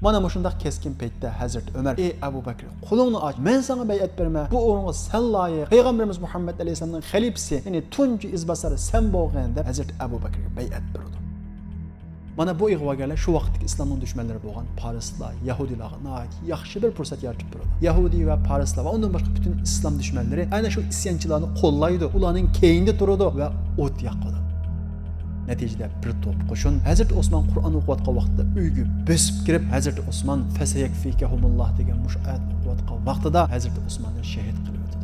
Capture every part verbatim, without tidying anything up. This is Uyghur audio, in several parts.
مانا مۇشۇنداق كەسكىن پەيتتە ھەزرىتى ئۆمەر، ئى ئەبۇ بەكرى، قولۇڭنى ئاچ، مەن ساڭا بەيئەت بېرىمەن، بۇ ئورۇنغا سەن لايىق، پەيغەمبىرىمىز مۇھەممەد ئەلەيھىسسالامنىڭ خەلىپىسى، يەنى تۇنجى ئىزباسارى سەن بولغىن، دەپ ھەزرىتى ئەبۇ بەكرىگە بەيئەت بېرىدۇ. مانا بۇ ئىغۋاگەرلەر شۇ ۋاقىتتىكى ئىسلامنىڭ دۈشمەنلىرى بولغان پارسلار، يەھۇدىيلارغا ناھايىتى ياخشى بىر پۇرسەت يارىتىپ بېرىدۇ. يەھۇدىي ۋە پارسلار ۋە ئۇندىن باشقا پۈتۈن ئىسلام دۈشمەنلىرى ئەنە شۇ ئىسيانچىلارنى قوللايدۇ، ئۇلارنىڭ كەينىدە تۇرىدۇ ۋە ئوت ياقىدۇ. نەتىجىدە بىر توپ قوشۇن ھەزرىتى ئوسمان قۇرئان ئوقۇۋاتقان ۋاقىتتا ئۆيگە بۆسۈپ كىرىپ، ھەزرىتى ئوسمان «فەسەيەكفىكەھۇمۇللاھ» دېگەن مۇشۇ ئايەتنى ئوقۇۋاتقان ۋاقتىدا ھەزرىتى ئوسماننى شېھىت قىلىۋېتىدۇ.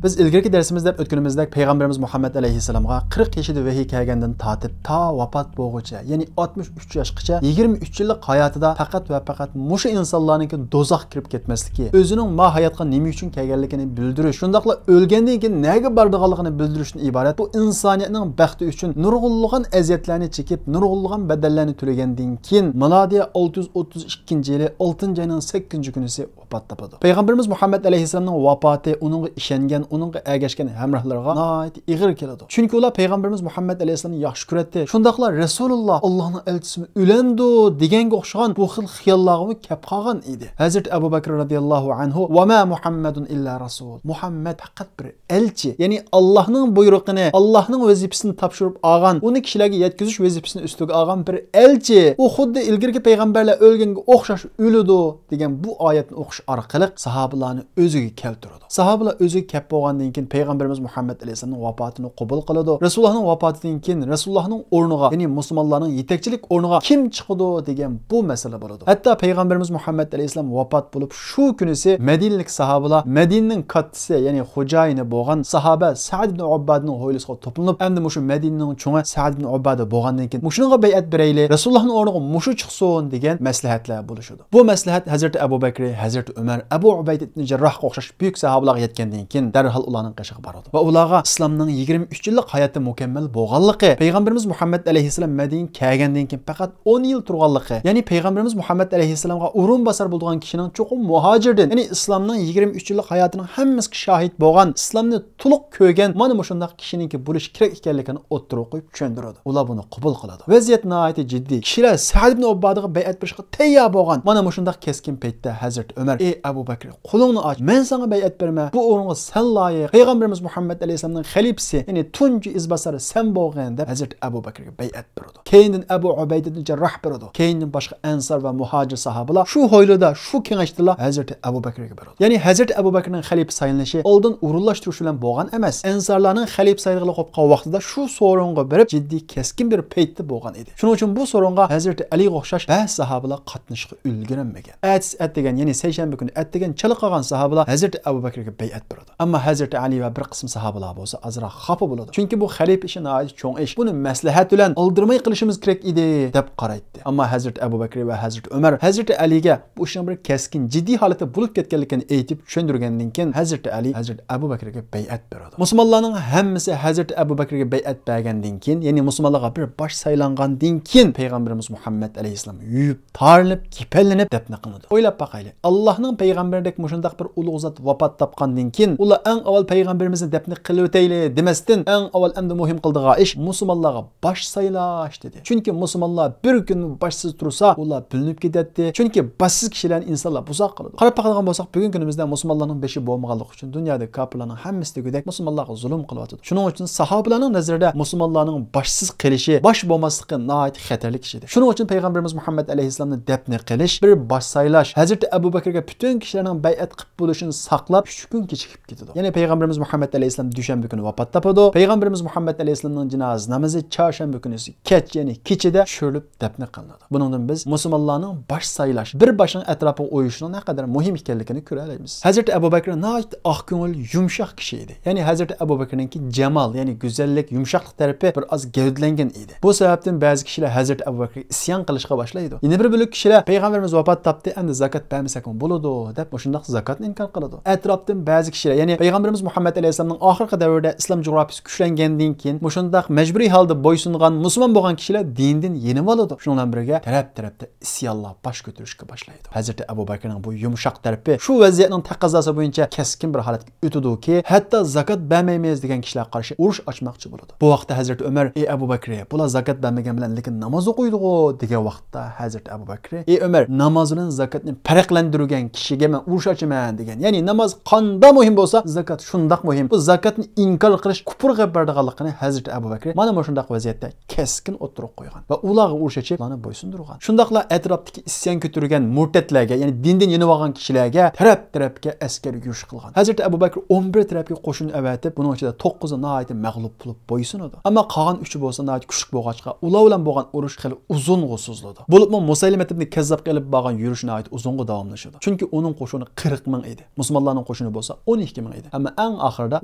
بىز ئىلگىرىكى دەرسىمىزدە ئۆتكىنىمىزدەك پەيغەمبىرىمىز مۇھەممەد ئەلەيھىسسالامغا قىرىق يېشىدا ۋەھىي كەلگەندىن تارتىپ تا ۋاپات بولغۇچە، يەنى ئاتمىش ئۈچ ياشقىچە يىگىرمە ئۈچ يىللىق ھاياتىدا پەقەت ۋە پەقەت مۇشۇ ئىنسانلارنىڭكى دوزاخقا كىرىپ كەتمەسلىكى، ئۆزىنىڭ ما ھاياتقا نېمە ئۈچۈن كەلگەنلىكىنى بىلدۈرۈش، شۇنداقلا ئۆلگەندىن كېيىن نەگە بارىدىغانلىقىنى بىلدۈرۈشتىن ئىبارەت بۇ ئىنسانىيەتنىڭ بەختى ئۈچۈن نۇرغۇنلىغان ئەزىيەتلەرنى چېكىپ، نۇرغۇنلىغان بەدەللەرنى تۆلىگەندىن كېيىن، مىلادىيە ئالتە يۈز ئوتتۇز ئىككىنچى يىلى ئالتىنچى ئاينىڭ سەككىزىنچى كۈنىسى ۋاپات تاپىدۇ. پەيغەمبىرىمىز مۇھەممەد ئەلەيھىسسالامنىڭ ۋاپاتى ئۇنىڭغا ئىشەنگەن، ئۇنىڭغا ئەگەشكەن ھەمراھلىرىغا ناھايىتى ئېغىر كېلىدۇ. چۈنكى ئۇلار پەيغەمبىرىمىز مۇھەممەد ئەلەيھىسسالامنى ياخشى كۆرەتتى. شۇنداقلا «رەسۇلۇللا، ئاللاھنىڭ ئەلچىسىمۇ ئۆلەمدۇ؟» دېگەنگە ئوخشىغان بۇ خىل خىياللارغىمۇ كەپ قالغان ئىدى. ھەزرىتى ئەبۇ بەكرى رەزىياللاھۇ ئەنھۇ، «ۋە ما مۇھەممەدۇن ئىللا رەسۇل»، مۇھەممەد پەقەت بىر ئەلچى، يەنى ئاللاھنىڭ بۇيرۇقىنى، ئاللاھنىڭ ۋەزىپىسىنى تاپشۇرۇپ ئالغان، ئۇنى كىشىلەرگە يەتكۈزۈش ۋەزىپىسىنى ئۈستىگە ئالغان بىر ئەلچى. ئۇ خۇددى ئىلگىرىكى پەيغەمبەرلەر ئۆلگەنگە ئوخشاش ئۆلىدۇ، دېگەن بۇ ئايەتنى ئوقۇش ئارقىلىق ساھابىلارنى ئۆزىگە كەلتۈرىدۇ. ساھابىلار ئۆزىگە كەپ بولغاندىن كېيىن پەيغەمبىرىمىز مۇھەممەد ئەلەيھىسسالامنىڭ ۋاپاتىنى قوبۇل قىلىدۇ. رەسۇلۇللاھنىڭ ۋاپاتىدىن كېيىن رەسۇلۇللاھنىڭ ئورنىغا، يەنى مۇسۇلمانلارنىڭ يېتەكچىلىك ئورنىغا كىم چىقىدۇ دېگەن بۇ مەسىلە بولىدۇ. ھەتتا پەيغەمبىرىمىز مۇھەممەد ئەلەيھىسسالام ۋاپات بولۇپ شۇ كۈنىسى مەدىنىلىك ساھابىلار مەدىنىنىڭ كاتتىسى، يەنى خوجايىنى بولغان ساھابە سەئد ئىبن ئۇبادىنىڭ ھويلىسىغا توپلىنىپ، ئەمدى مۇشۇ مەدىنىنىڭ چوڭى سەئد ئىبن ئۇبادە بولغاندىن كېيىن مۇشۇنىڭغا بەيئەت بېرەيلى، رەسۇلۇللاھنىڭ ئورنىغا مۇشۇ چىقسۇن دېگەن مەسلىھەتلەر بولۇشىدۇ. بۇ مەسلىھەت ھەزرىتى ئەبۇ بەكرى، ھەزرىتى ئۆمەر، ئەبۇ ئۇبەيدە ئىبن جەرراھقا ئوخشاش بۈيۈك ساھابىلارغا يەتكەندىن كېيىن دەرھال ئۇلارنىڭ قېشىغا بارىدۇ ۋە ئۇلارغا ئىسلامنىڭ يىگىرمە ئۈچ يىللىق ھاياتى مۇكەممەل بولغانلىقى، پەيغەمبىرىمىز مۇھەممەد ئەلەيھىسسالام مەدىنىگە كەلگەندىن كېيىن پەقەت ئون يىل تۇرغانلىقى، يەنى پەيغەمبىرىمىز مۇھەممەد ئەلەيھىسسالامغا ئورۇنباسار بولىدىغان كىشىنىڭ چوقۇم مۇھاجىردىن، يەنى ئىسلامنىڭ يىگىرمە ئۈچ يىللىق ھاياتىنىڭ ھەممىسىگە شاھىت بولغان، ئىسلامنى تولۇق كۆرگەن مانا مۇشۇنداق كىشىنىڭكى بولۇشى كېرەك ئىكەنلىكىنى ئوتتۇرىغا قويۇپ چۈشەندۈرىدۇ. ئۇلار بۇنى قوبۇل قىلىدۇ. ۋەزىيەت ناھايىتى جىددىي. كىشىلەر سەئد ئىبن ئۇبادىغا بەيئەت بېرىشقا تەييار بولغان. مانا مۇشۇنداق كەسكىن پەيتتە ھەزرىتى ئۆمەر، ئى ئەبۇ بەكرى، قولۇڭنى ئاچ، مەن ساڭا بەيئەت بېرىمەن، بۇ ئورۇنغا سەن لايىق، پەيغەمبىرىمىز مۇھەممەد ئەلەيھىسسالامنىڭ خەلىپىسى، يەنى تۇنجى ئىزباسارى سەن بولغىن، دەپ ھەزرىتى ئەبۇ بەكرىگە بەيئەت بېرىدۇ. كەينىدىن ئەبۇ ئۇبەيدە ئىبن جەرراھ بېرىدۇ. كەينىدىن باشقا ئەنسار ۋە مۇھاجىر ساھابىلار شۇ ھويلىدا، شۇ كېڭەشتىلا ھەزرىتى ئەبۇ بەكرىگە بېرىدۇ. يەنى ھەزرىتى ئەبۇ بەكرىنىڭ خەلىپە سايلىنىشى ئالدىن ئورۇنلاشتۇرۇش بىلەن بولغان ئەمەس. ئەنسارلارنىڭ خەلىپە سايلىغىلى قوپقان ۋاقتىدا شۇ سورۇنغا بېرىپ جىددىي كەسكىن بىر پەيتتە بولغان ئىدى. شۇنىڭ ئۈچۈن بۇ سورۇنغا ھەزرىتى ئەلىگە ئوخشاش بەزى ساھابىلار قاتنىشىشقا ئۈلگۈرەلمىگەن. ئەتىسى ئەتىگەن، يەنى سەيشەنبە كۈنى ئەتىگەن چالا قالغان ساھابىلار ھەزرىتى ئەبۇ بەكرىگە بەيئەت بېرىدۇ. ئەمما ھەزرىتى ئەلى ۋە بىر قىسىم ساھابىلار بولسا ئازراق خاپا بولىدۇ. چۈنكى بۇ خەلىپە ئىشى ناھايىتى چوڭ ئىش. بۇنى مەسلىھەت بىلەن ئالدىرىماي قىلىشىمىز كېرەك ئىدى، دەپ قارايتتى. ئەمما ھەزرىتى ئەبۇ بەكرى ۋە ھەزرىتى ئۆمەر ھەزرىتى ئەلىگە بۇ ئىشنىڭ بىر كەسكىن، جىددىي ھالەتتە بولۇپ كەتكەنلىكىنى ئېيتىپ چۈشەندۈرگەندىن كېيىن، ھەزرىتى ئەلى ھەزرىتى ئەبۇ بەكرىگە بەيئەت بېرىدۇ. مۇسۇلمانلارنىڭ ھەممىسى ھەزرىتى ئەبۇ بەكرىگە بەيئەت بەرگەندىن كېيىن، يەنى مۇسۇلمانلارغا بىر باش سايلانغاندىن كېيىن، پەيغەمبىرىمىز مۇھەممەد ئەلەيھىسسالام يۇيۇپ، تارىنىپ، كېپەنلىنىپ دەپنە قىلىنىدۇ. ئويلاپ باقايلى، ئاللاھنىڭ پەيغەمبىرىدەك مۇشۇنداق بىر ئۇلۇغ زات ۋاپات تاپقاندىن كېيىن، ئۇلار ئەڭ ئاۋۋال پەيغەمبىرىمىزنى دەپنە قىلىۋېتەيلى دېمەستىن، ئەڭ ئاۋۋال ئەمدى مۇھىم قىلىدىغان ئىش مۇسۇلمانلارغا باش سايلاش دېدى. چۈنكى مۇسۇلمانلار بىر كۈن باشسىز تۇرسا، ئۇلار بىلىنىپ كېتەتتى. چۈنكى باشسىز كىشىلەرنى ئىنسانلار بۇزاق قىلىدۇ. قاراپ باقىدىغان بولساق، بۈگۈنكى كۈنىمىزدە مۇسۇلمانلارنىڭ بېشى بولمىغانلىقى ئۈچۈن دۇنيادا كاپىرلارنىڭ ھەممىسى دېگۈدەك مۇسۇلمانلارغا زۇلۇم قىلىۋاتىدۇ. شۇنىڭ ئۈچۈن ساھابىلارنىڭ نەزىرىدە مۇسۇلمانلارنىڭ باشسىز قېلىشى، باش بولماسلىقى ناھايىتى خەتەرلىك ئىش ئىدى. شۇنىڭ ئۈچۈن پەيغەمبىرىمىز مۇھەممەد ئەلەيھىسسالامنى دەپنە قىلىش، بىر باش سايلاش، ھەزرىتى ئەبۇ بەكرىگە پۈتۈن كىشىلەرنىڭ بەيئەت قىلىپ بولۇشىنى ساقلاپ، ئۈچ كۈن كېچىكىپ كېتىدۇ. يەنى پەيغەمبىرىمىز مۇھەممەد ئەلەيھىسسالام دۈشەنبە كۈنى ۋاپات تاپىدۇ. پەيغەمبىرىمىز مۇھەممەد ئەلەيھىسسالامنىڭ جىنازا نامىزى چارشەنبە كۈنىسى كەچ، يەنى كېچىدە چۈشۈرۈلۈپ دەپنە قىلىنىدۇ. بۇنىڭدىن بىز مۇسۇلمانلارنىڭ باش سايلاش، بىر باشنىڭ ئەتراپىغا ئويۇشنىڭ نەقەدەر مۇھىم ئىكەنلىكىنى كۆرەلەيمىز. ھەزرىتى ئەبۇ بەكرى ناھايىتى ئاق كۆڭۈل، يۇمشاق كىشى ئىدى. يەنى ھەزرىتى ئەبۇ بەكرىنىڭكى جامال، يەنى گۈزەللىك، يۇمشاقلىق تەرىپى بىر ئاز گەۋدىلەنگەن ئىدى. بۇ سەۋەبتىن بەزى كىشىلەر ھەزرىتى ئەبۇ بەكرىگە ئىسيان قىلىشقا باشلايدۇ. يەنە بىر بۆلەك كىشىلەر پەيغەمبىرىمىز ۋاپات تاپتى، ئەمدى زاكات بەرمىسەكمۇ بولىدۇ، دەپ مۇشۇنداق زاكاتنى ئىنكار قىلىدۇ. ئەتراپتىن بەزى كىشىلەر، يەنى پەيغەمبىرىمىز مۇھەممەد ئەلەيھىسسالامنىڭ ئاخىرقى دەۋرىدە ئىسلام جۇغراپىيىسى كۈچلەنگەندىن كېيىن مۇشۇنداق مەجبۇرىي ھالدا بويسۇنغان مۇسۇلمان بولغان كىشىلەر دىنىدىن يېنىۋالىدۇ. شۇنىڭ بىلەن بىرگە تەرەپ-تەرەپتە ئىسيانلار باش كۆتۈرۈشكە باشلايدۇ. ھەزرىتى ئەبۇ بەكرىنىڭ بۇ يۇمشاق تەرىپى شۇ ۋەزىيەتنىڭ تەقەززاسى بويىچە كەسكىن بىر ھالەتكە ئۆتىدۇكى، ھەتتا زاكات بەرمەيمىز دېگەن كىشىلەرگە قارشى ئۇرۇش ئاچماقچى بولىدۇ. بۇ ۋاقىتتا ھەزرىتى ئۆمەر، ئى ئەبۇ بەكرى، بۇلار زاكات بەرمىگەن بىلەن لېكىن ناماز ئوقۇيدىغۇ دېگەن ۋاقىتتا ھەزرىتى ئەبۇ بەكرى، ئى ئۆمەر، ناماز بىلەن زاكاتنى پەرقلەندۈرگەن كىشىگە مەن ئۇرۇش ئاچىمەن دېگەن. يەنى ناماز قاندا مۇھىم بولسا، زاكات شۇنداق مۇھىم. بۇ زاكاتنى ئىنكار قىلىش كۇپۇرغا بېرىدىغانلىقىنى ھەزرىتى ئەبۇ بەكرى مانا مۇشۇنداق ۋەزىيەتتە كەسكىن ئوتتۇرىغا قويغان ۋە ئۇلارغا ئۇرۇش ئېچىپ، ئۇلارنى بويسۇندۇرغان. شۇنداقلا ئەتراپتىكى ئىسيان كۆتۈرگەن مۇرتەتلەرگە، يەنى دىندىن يېنىۋالغان كىشىلەرگە تەرەپ-تەرەپكە ئەسكەر يۈرۈش قىلغان. ھەزرىتى ئەبۇ بەكرى ئون بىر تەرەپكە قوشۇن ئەۋەتىپ، بۇنىڭ ئىچىدە توققۇزى ناھايىتى مەغلۇپ بولۇپ بويسۇنىدۇ. ئەمما قالغان ئۈچى بولسا ناھايىتى كۈچلۈك بولغاچقا، ئۇلار بىلەن بولغان ئۇرۇش خېلى ئۇزۇنغا سوزۇلىدۇ. بولۇپمۇ مۇسەيلىمەت ئىبنى كەززابقا ئېلىپ بارغان يۈرۈشى ناھايىتى ئۇزۇنغا داۋاملىشىدۇ. چۈنكى ئۇنىڭ قوشۇنى قىرىق مىڭ ئىدى. مۇسۇلمانلارنىڭ قوشۇنى بولسا ئون ئىككى مىڭ ئىدى. ئەمما ئەڭ ئاخىرىدا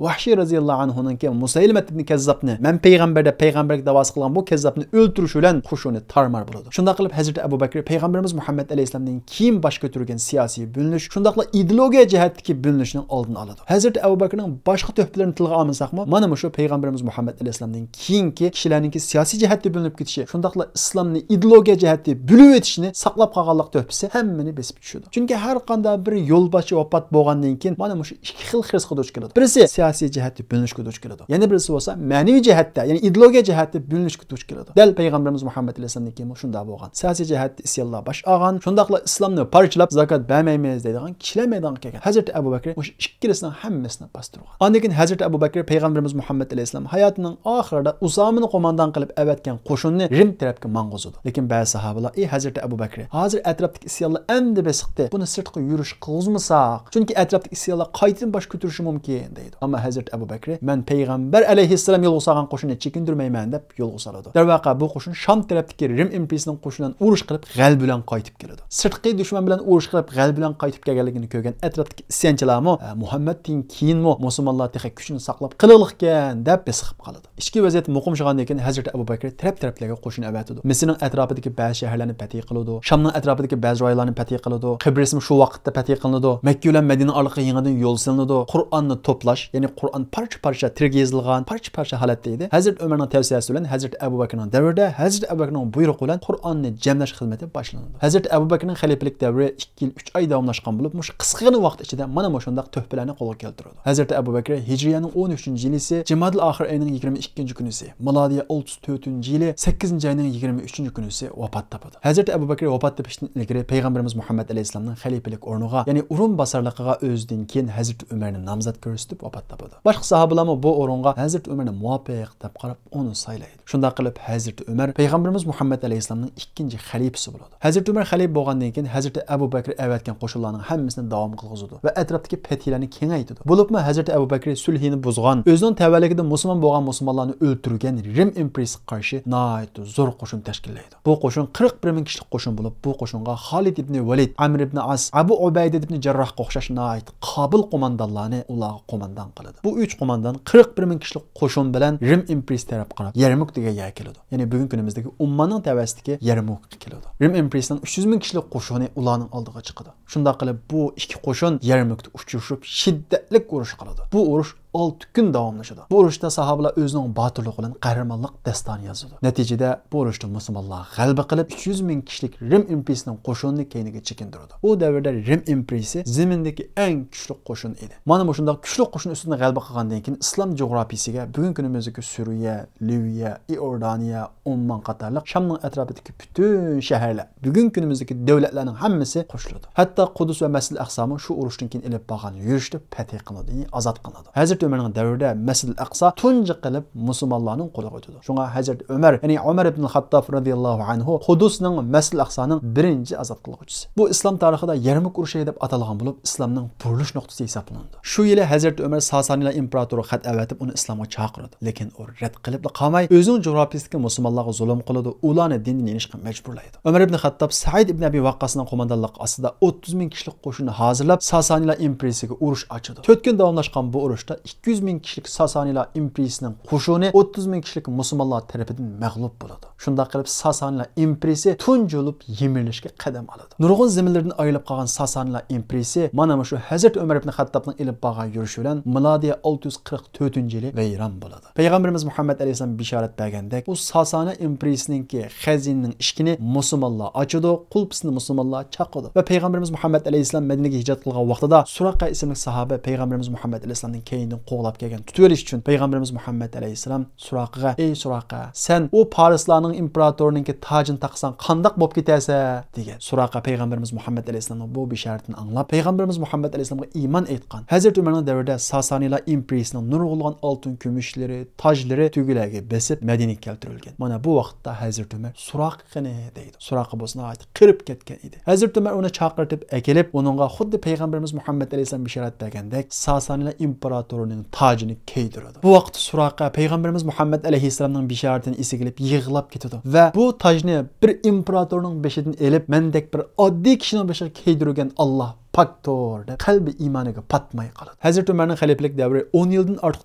ۋەھشىي رەزىياللاھۇ ئەنھۇنىڭكى مۇسەيلىمەت ئىبنى كەززابنى، مەن پەيغەمبەر دەپ پەيغەمبەرگە داۋاسى قىلغان بۇ كەززابنى ئۆلتۈرۈشى بىلەن قوشۇنى تارمار بولىدۇ. شۇنداق قىلىپ ھەزرىتى ئەبۇ بەكرى پەيغەمبىرىمىز مۇھەممەد ئەلەيھىسسالامدىن كېيىن باش كۆتۈرگەن سىياسىي بۆلۈنۈش، شۇنداقلا ئىدېئولوگىيە جەھەتتىكى بۆلۈنۈشنىڭ ئالدىنى ئالىدۇ. ھەزرىتى ئەبۇ بەكرىنىڭ باشقا تۆھپىلىرىنى تىلغا ئالمىساقمۇ، مانا مۇشۇ پەيغەمبىرىمىز مۇھەممەد ئەلەيھىسسالامدىن كېيىنكى كىشىلەرنىڭكى سىياسىي جەھەتتە بۆلۈنۈپ كېتىشى، شۇنداقلا ئىسلامنى ئىدېئولوگىيە جەھەتتە بۆلۈۋېتىشىنى ساقلاپ قالغانلىق تۆھپىسى ھەممىنى بېسىپ چۈشىدۇ. چۈنكى ھەر قانداق بىر يولباشچى ۋاپات بولغاندىن كېيىن مانا مۇشۇ ئىككى خىل خىرىسقا دۇچ كېلىدۇ. بىرسى سىياسىي جەھەتتە بۆلۈنۈشكە دۇچ كېلىدۇ. يەنە بىرسى بولسا مەنىۋى جەھەتتە، يەنى ئىدېئولوگىيە جەھەتتە بۆلۈنۈشكە دۇچ كېلىدۇ. دەل پەيغەمبىرىمىز مۇھەممەد ئەلەيھىسسالامدىن كېيىنمۇ شۇنداق بولغان. سىياسىي جەھەتتە ئىسيانلار باش ئالغان، شۇنداقلا ئىسلامنى پارچىلاپ زاكات بەرمەيمىز دەيدىغان كىشىلەر مەيدانغا كەلگەن. ھەزرىتى ئەبۇ بەكرى مۇشۇ ئىككىلىسىنىڭ ھەممىسىنى باستۇرغان. ئاندىن كېيىن ھەزرىتى ئەبۇ بەكرى پەيغەمبىرىمىز مۇھەممەد ئەلەيھىسسالام ھاياتىنىڭ ئاخىرىدا ئۇسامىنى قوماندان قىلىپ ئەۋەتكەن قوشۇننى رىم تەرەپكە ماڭغۇزىدۇ. لېكىن بەزى ساھابىلار، ئى ھەزرىتى ئەبۇ بەكرى، ھازىر ئەتراپتىكى ئىسيانلار ئەمدى بېسىقتى، بۇنى سىرتقا يۈرۈش قىلغۇزمىساق، چۈنكى ئەتراپتىكى ئىسيانلار قايتىدىن باش كۆتۈرۈشى مۇمكىن دەيدۇ. ئەمما ھەزرىتى ئەبۇ بەكرى، مەن پەيغەمبەر ئەلەيھىسسالام يولغا سالغان قوشۇننى چېكىندۈرمەيمەن دەپ يولغا سالىدۇ. دەرۋەقە بۇ قوشۇن شام تەرەپتىكى رىم ئىمپېرىيىسىنىڭ قوشۇنى بىلەن ئۇرۇش قىلىپ غەلىبە بىلەن قايتىپ كېلىدۇ. سىرتقى دۈشمەن بىلەن ئۇرۇش قىلىپ غەلىبە بىلەن قايتىپ كەلگەنلىكىنى كۆرگەن ئەتراپتىكى ئىسيانچىلارمۇ، ئە، مۇھەممەدتىن كېيىنمۇ مۇسۇلمانلار تېخى كۈچىنى ساقلاپ قېلىغلىقكەن دەپ بېسىقىپ قالىدۇ. ئىچكى ۋەزىيەت مۇقىملىشىغاندىن كېيىن ھەزرىتى ئەبۇ بەكرى تەرەپ-تەرەپلەرگە قوشۇن ئەۋەتىدۇ. مىسىرنىڭ ئەتراپىدىكى بەزى شەھەرلەرنى پەتھى قىلىدۇ. شامنىڭ ئەتراپىدىكى بەزى رايونلارنى پەتھى قىلىدۇ. قەبرىسمۇ شۇ ۋاقىتتا پەتھى قىلىنىدۇ. مەككە بىلەن مەدىنە ئارىلىقىغا يېڭىدىن يول سېلىنىدۇ. قۇرئاننى توپلاش، يەنى قۇرئان پارچە-پارچە تىرگە يېزىلغان، پارچە-پارچە ھالەتتە ئىدى. ھەزرىتى ئۆمەرنىڭ تەۋسىيەسى بىلەن ھەزرىتى ئەبۇ بەكرىنىڭ دەۋرىدە ھەزرىتى ئەبۇ بەكرىنىڭ بۇيرۇقى بىلەن قۇرئاننى جەملەش خىزمىتى باشلىنىدۇ. ھەزرىتى ئەبۇ بەكرىنىڭ خەلىپىلىك دەۋرى ئىككى يىل ئۈچ ئاي داۋاملاشقان بولۇپ، مۇشۇ قىسقىغىنە ۋاقىت ئىچىدە مانا مۇشۇنداق تۆھپىلەرنى قولغا كەلتۈرىدۇ. ھەزرىتى ئەبۇ بەكرى ھىجرىيەنىڭ ئون ئۈچىنچى يىلىسى جىمادىل ئاخىر ئېيىنىڭ يىگىرمە ئىككىنچى كۈنىسى، مىلادىيە ئوتتۇز تۆتىنچى يىلى سەككىزىنچى ئاينىڭ يىگىرمە ئۈچىنچى كۈنىسى ۋاپات تاپىدۇ. ھەزرىتى ئەبۇ بەكرى ۋاپات تېپىشتىن ئىلگىرى پەيغەمبىرىمىز مۇھەممەد ئەلەيھىسسالامنىڭ خەلىپىلىك ئورنىغا، يەنى ئورۇنباسارلىقىغا ئۆزىدىن كېيىن ھەزرىتى ئۆمەرنى نامزات كۆرسىتىپ ۋاپات تاپىدۇ. باشقا ساھابىلارمۇ بۇ ئورۇنغا ھەزرىتى ئۆمەرنى مۇۋاپىق دەپ قاراپ ئۇنى سايلايدۇ. شۇنداق قىلىپ ھەزرىتى ئۆمەر پەيغەمبىرىمىز مۇھەممەد ئەلەيھىسسالامنىڭ ئىككىنچى خەلىپىسى بولىدۇ. ھەزرىتى ئۆمەر خەلىپە بولغاندىن كېيىن ھەزرىتى ئەبۇ بەكرى ئەۋەتكەن قوشۇنلارنىڭ ھەممىسىنى داۋام قىلغۇزىدۇ ۋە ئەتراپتىكى پەتھىيلەرنى كېڭەيتىدۇ. بولۇپمۇ ھەزرىتى ئەبۇ بەكرى سۈلھىنى بۇزغان، ئۆزىنىڭ تەۋەلىكىدە مۇسۇلمان بولغان مۇسۇلمانلارنى ئۆلتۈرگەن رىم ئىمپېرىيىسىگە قارشى ناھايىتى زور قوشۇن تەشكىللەيدۇ. بۇ قوشۇن قىرىق بىر مىڭ كىشىلىك قوشۇن بولۇپ، بۇ قوشۇنغا خالىد ئىبنى ۋەلىد، ئەمر ئىبنى ئاس، ئەبۇ ئۇبەيدە ئىبنى جەرراھقا ئوخشاش ناھايىتى قابىل قوماندانلارنى ئۇلارغا قوماندان قىلىدۇ. بۇ ئۈچ قوماندان قىرىق بىر مىڭ كىشىلىك قوشۇن بىلەن رىم ئىمپېرىيىسى تەرەپ قاراپ يەرمۇك دېگەن يەرگە كېلىدۇ. يەنى بۈگۈنكى كۈنىمىزدىكى ئۇمماننىڭ تەۋەسىدىكى يەرمۇكقا كېلىدۇ. رىم ئىمپېرىيىسىنىڭ ئۈچ يۈز مىڭ كىشىلىك قوشۇنى ئۇلارنىڭ ئالدىغا چىقىدۇ. شۇنداق قىلىپ بۇ ئىككى قوشۇن يەرمۇكتە ئۇچرىشىپ شىددەتلىك ئۇرۇش قىلىدۇ. بۇ ئۇرۇش ئالتە كۈن داۋاملىشىدۇ. بۇ ئۇرۇشتا ساھابىلار ئۆزىنىڭ باتۇرلۇقى بىلەن قەھرىمانلىق داستانى يازىدۇ. نەتىجىدە بۇ ئۇرۇشتا مۇسۇلمانلار غەلىبە قىلىپ، ئۈچ يۈز مىڭ كىشىلىك رىم ئىمپېرىيىسىنىڭ قوشۇنىنى كەينىگە چېكىندۈرىدۇ. ئۇ دەۋردە رىم ئىمپېرىيىسى زېمىندىكى ئەڭ كۈچلۈك قوشۇن ئىدى. مانا مۇشۇنداق كۈچلۈك قوشۇن ئۈستىدىن غەلىبە قىلغاندىن كېيىن ئىسلام جۇغراپىيىسىگە بۈگۈنكى كۈنىمىزدىكى سۈرىيە، لىۋىيە، ئىئوردانىيە، ئوممان قاتارلىق شامنىڭ ئەتراپىدىكى پۈتۈن شەھەرلەر، بۈگۈنكى كۈنىمىزدىكى دۆلەتلەرنىڭ ھەممىسى قوشۇلىدۇ. ھەتتا قۇدۇس ۋە مەسجىدىل ئەقسامۇ شۇ ئۇرۇشتىن كېيىن ئېلىپ بارغان يۈرۈشتە پەتھى قىلىنىدۇ، يەنى ئازاد قىلىنىدۇ. ھەزرىتى ئۆمەرنىڭ دەۋرىدە مەسجىدىل ئەقسا تۇنجى قىلىپ مۇسۇلمانلارنىڭ قولىغا ئۆتىدۇ. شۇڭا ھەزرىتى ئۆمەر، يەنى ئۆمەر ئىبنىل خاتتاب رەزىياللاھۇ ئەنھۇ قۇدۇسنىڭ مەسجىدىل ئەقسانىڭ بىرىنچى ئازاد قىلغۇچىسى. بۇ ئىسلام تارىخىدا يەرمۇك ئۇرۇشى دەپ ئاتالغان بولۇپ، ئىسلامنىڭ بۇرۇلۇش نۇقتىسى ھېسابلىنىدۇ. شۇ يىلى ھەزرىتى ئۆمەر ساسانىيلار ئىمپېراتورىغا خەت ئەۋەتىپ، ئۇنى ئىسلامغا چاقىرىدۇ. لېكىن ئۇ رەت قىلىپلا قالماي، ئۆزىنىڭ جۇغراپىيىسىدىكى مۇسۇلمانلارغا زۇلۇم قىلىدۇ، ئۇلارنى دىندىن يېنىشقا مەجبۇرلايدۇ. ئۆمەر ئىبن خەتتاب سەئىد ئىبن ئەبى ۋەققاسنىڭ قوماندانلىقى ئاستىدا ئوتتۇز مىڭ كىشىلىك قوشۇننى ھازىرلاپ، ساسانىيلار ئىمپېرىيىسىگە ئۇرۇش ئاچىدۇ. تۆت كۈن داۋاملاشقان بۇ ئۇرۇشتا ئىككى يۈز مىڭ كىشىلىك ساسانىيلار ئىمپېرىيىسىنىڭ قوشۇنى ئوتتۇز مىڭ كىشىلىك مۇسۇلمانلار تەرىپىدىن مەغلۇپ بولىدۇ. شۇنداق قىلىپ ساسانىيلار ئىمپېرىيىسى تۇنجى بولۇپ يىمىرىلىشكە قەدەم ئالىدۇ. نۇرغۇن زېمىنلىرىدىن ئايرىلىپ قالغان ساسانىيلار ئىمپېرىيىسى مانا مۇشۇ ھەزرىتى ئۆمەر ئىبن خەتتابنىڭ ئېلىپ بارغان يۈرۈشى بىلەن مىلادىيە ئالتە يۈز قىرىق تۆتىنچى يىلى ۋەيران بولىدۇ. پەيغەمبىرىمىز مۇھەممەد ئەلەيھىسسالام بېشارەت بەرگەندەك، ئۇ ساسانىيە ئىمپېرىيىسىنىڭكى خەزىنىنىڭ ئىشىكىنى مۇسۇلمانلار ئاچىدۇ، قۇلپىسىنى مۇسۇلمانلار چاقىدۇ. ۋە پەيغەمبىرىمىز مۇھەممەد ئەلەيھىسسالام مەدىنىگە ھىجرەت قىلغان ۋاقتىدا سۇراقە ئىسىملىك ساھابە پەيغەمبىرىمىز مۇھەممەد ئەلەيھىسسالامنىڭ كەينىدىن قوغلاپ كەلگەن، تۇتۇۋېلىش ئۈچۈن پەيغەمبىرىمىز مۇھەممەد ئەلەيھىسسالام سۇراقىغا، ئەي سۇراقە، سەن ئۇ پارسلارنىڭ ئىمپېراتورىنىڭكى تاجىنى تاقىساڭ قانداق بولۇپ كېتەسەن؟ دېگەن. سۇراقە پەيغەمبىرىمىز مۇھەممەد ئەلەيھىسسالامنىڭ بۇ بېشارىتىنى ئاڭلاپ، پەيغەمبىرىمىز مۇھەممەد ئەلەيھىسسالامغا ئىمان ئېيتقان. ھەزرىتى ئۆمەرنىڭ دەۋرىدە ساسانىيلار ئىمپېرىيىسىنىڭ نۇرغۇنلىغان ئالتۇن كۈمۈشلىرى، تاجلىرى تۆگىلەرگە بېسىپ مەدىنىگە كەلتۈرۈلگەن. مانا بۇ ۋاقىتتا ھەزرىتى ئۆمەر سۇراقە قېنى دەيدۇ. سۇراقە بولسا ناھايىتى قېرىپ كەتكەن ئىدى. ھەزرىتى ئۆمەر ئۇنى چاقىرتىپ ئەكېلىپ، ئۇنىڭغا خۇددى پەيغەمبىرىمىز مۇھەممەد ئەلەيھىسسالام بېشارەت بەرگەندەك ساسانىيلار ئىمپېراتورىنىڭ تاجىنى كىيدۈرىدۇ. بۇ ۋاقىتتا سۇراقە پەيغەمبىرىمىز مۇھەممەد ئەلەيھىسسالامنىڭ بېشارىتىنى ئېسىگە ئېلىپ يىغلاپ كېتىدۇ ۋە بۇ تاجنى بىر ئىمپېراتورنىڭ بېشىدىن ئېلىپ، مەندەك بىر ئاددىي كىشىنىڭ بېشىغا كىيدۈرگەن ئاللا پاكتۇر دەپ قەلبى ئىمانىغا پاتماي قالىدۇ. ھەزرىتى ئۆمەرنىڭ خەلىپىلىك دەۋرى ئون يىلدىن ئارتۇق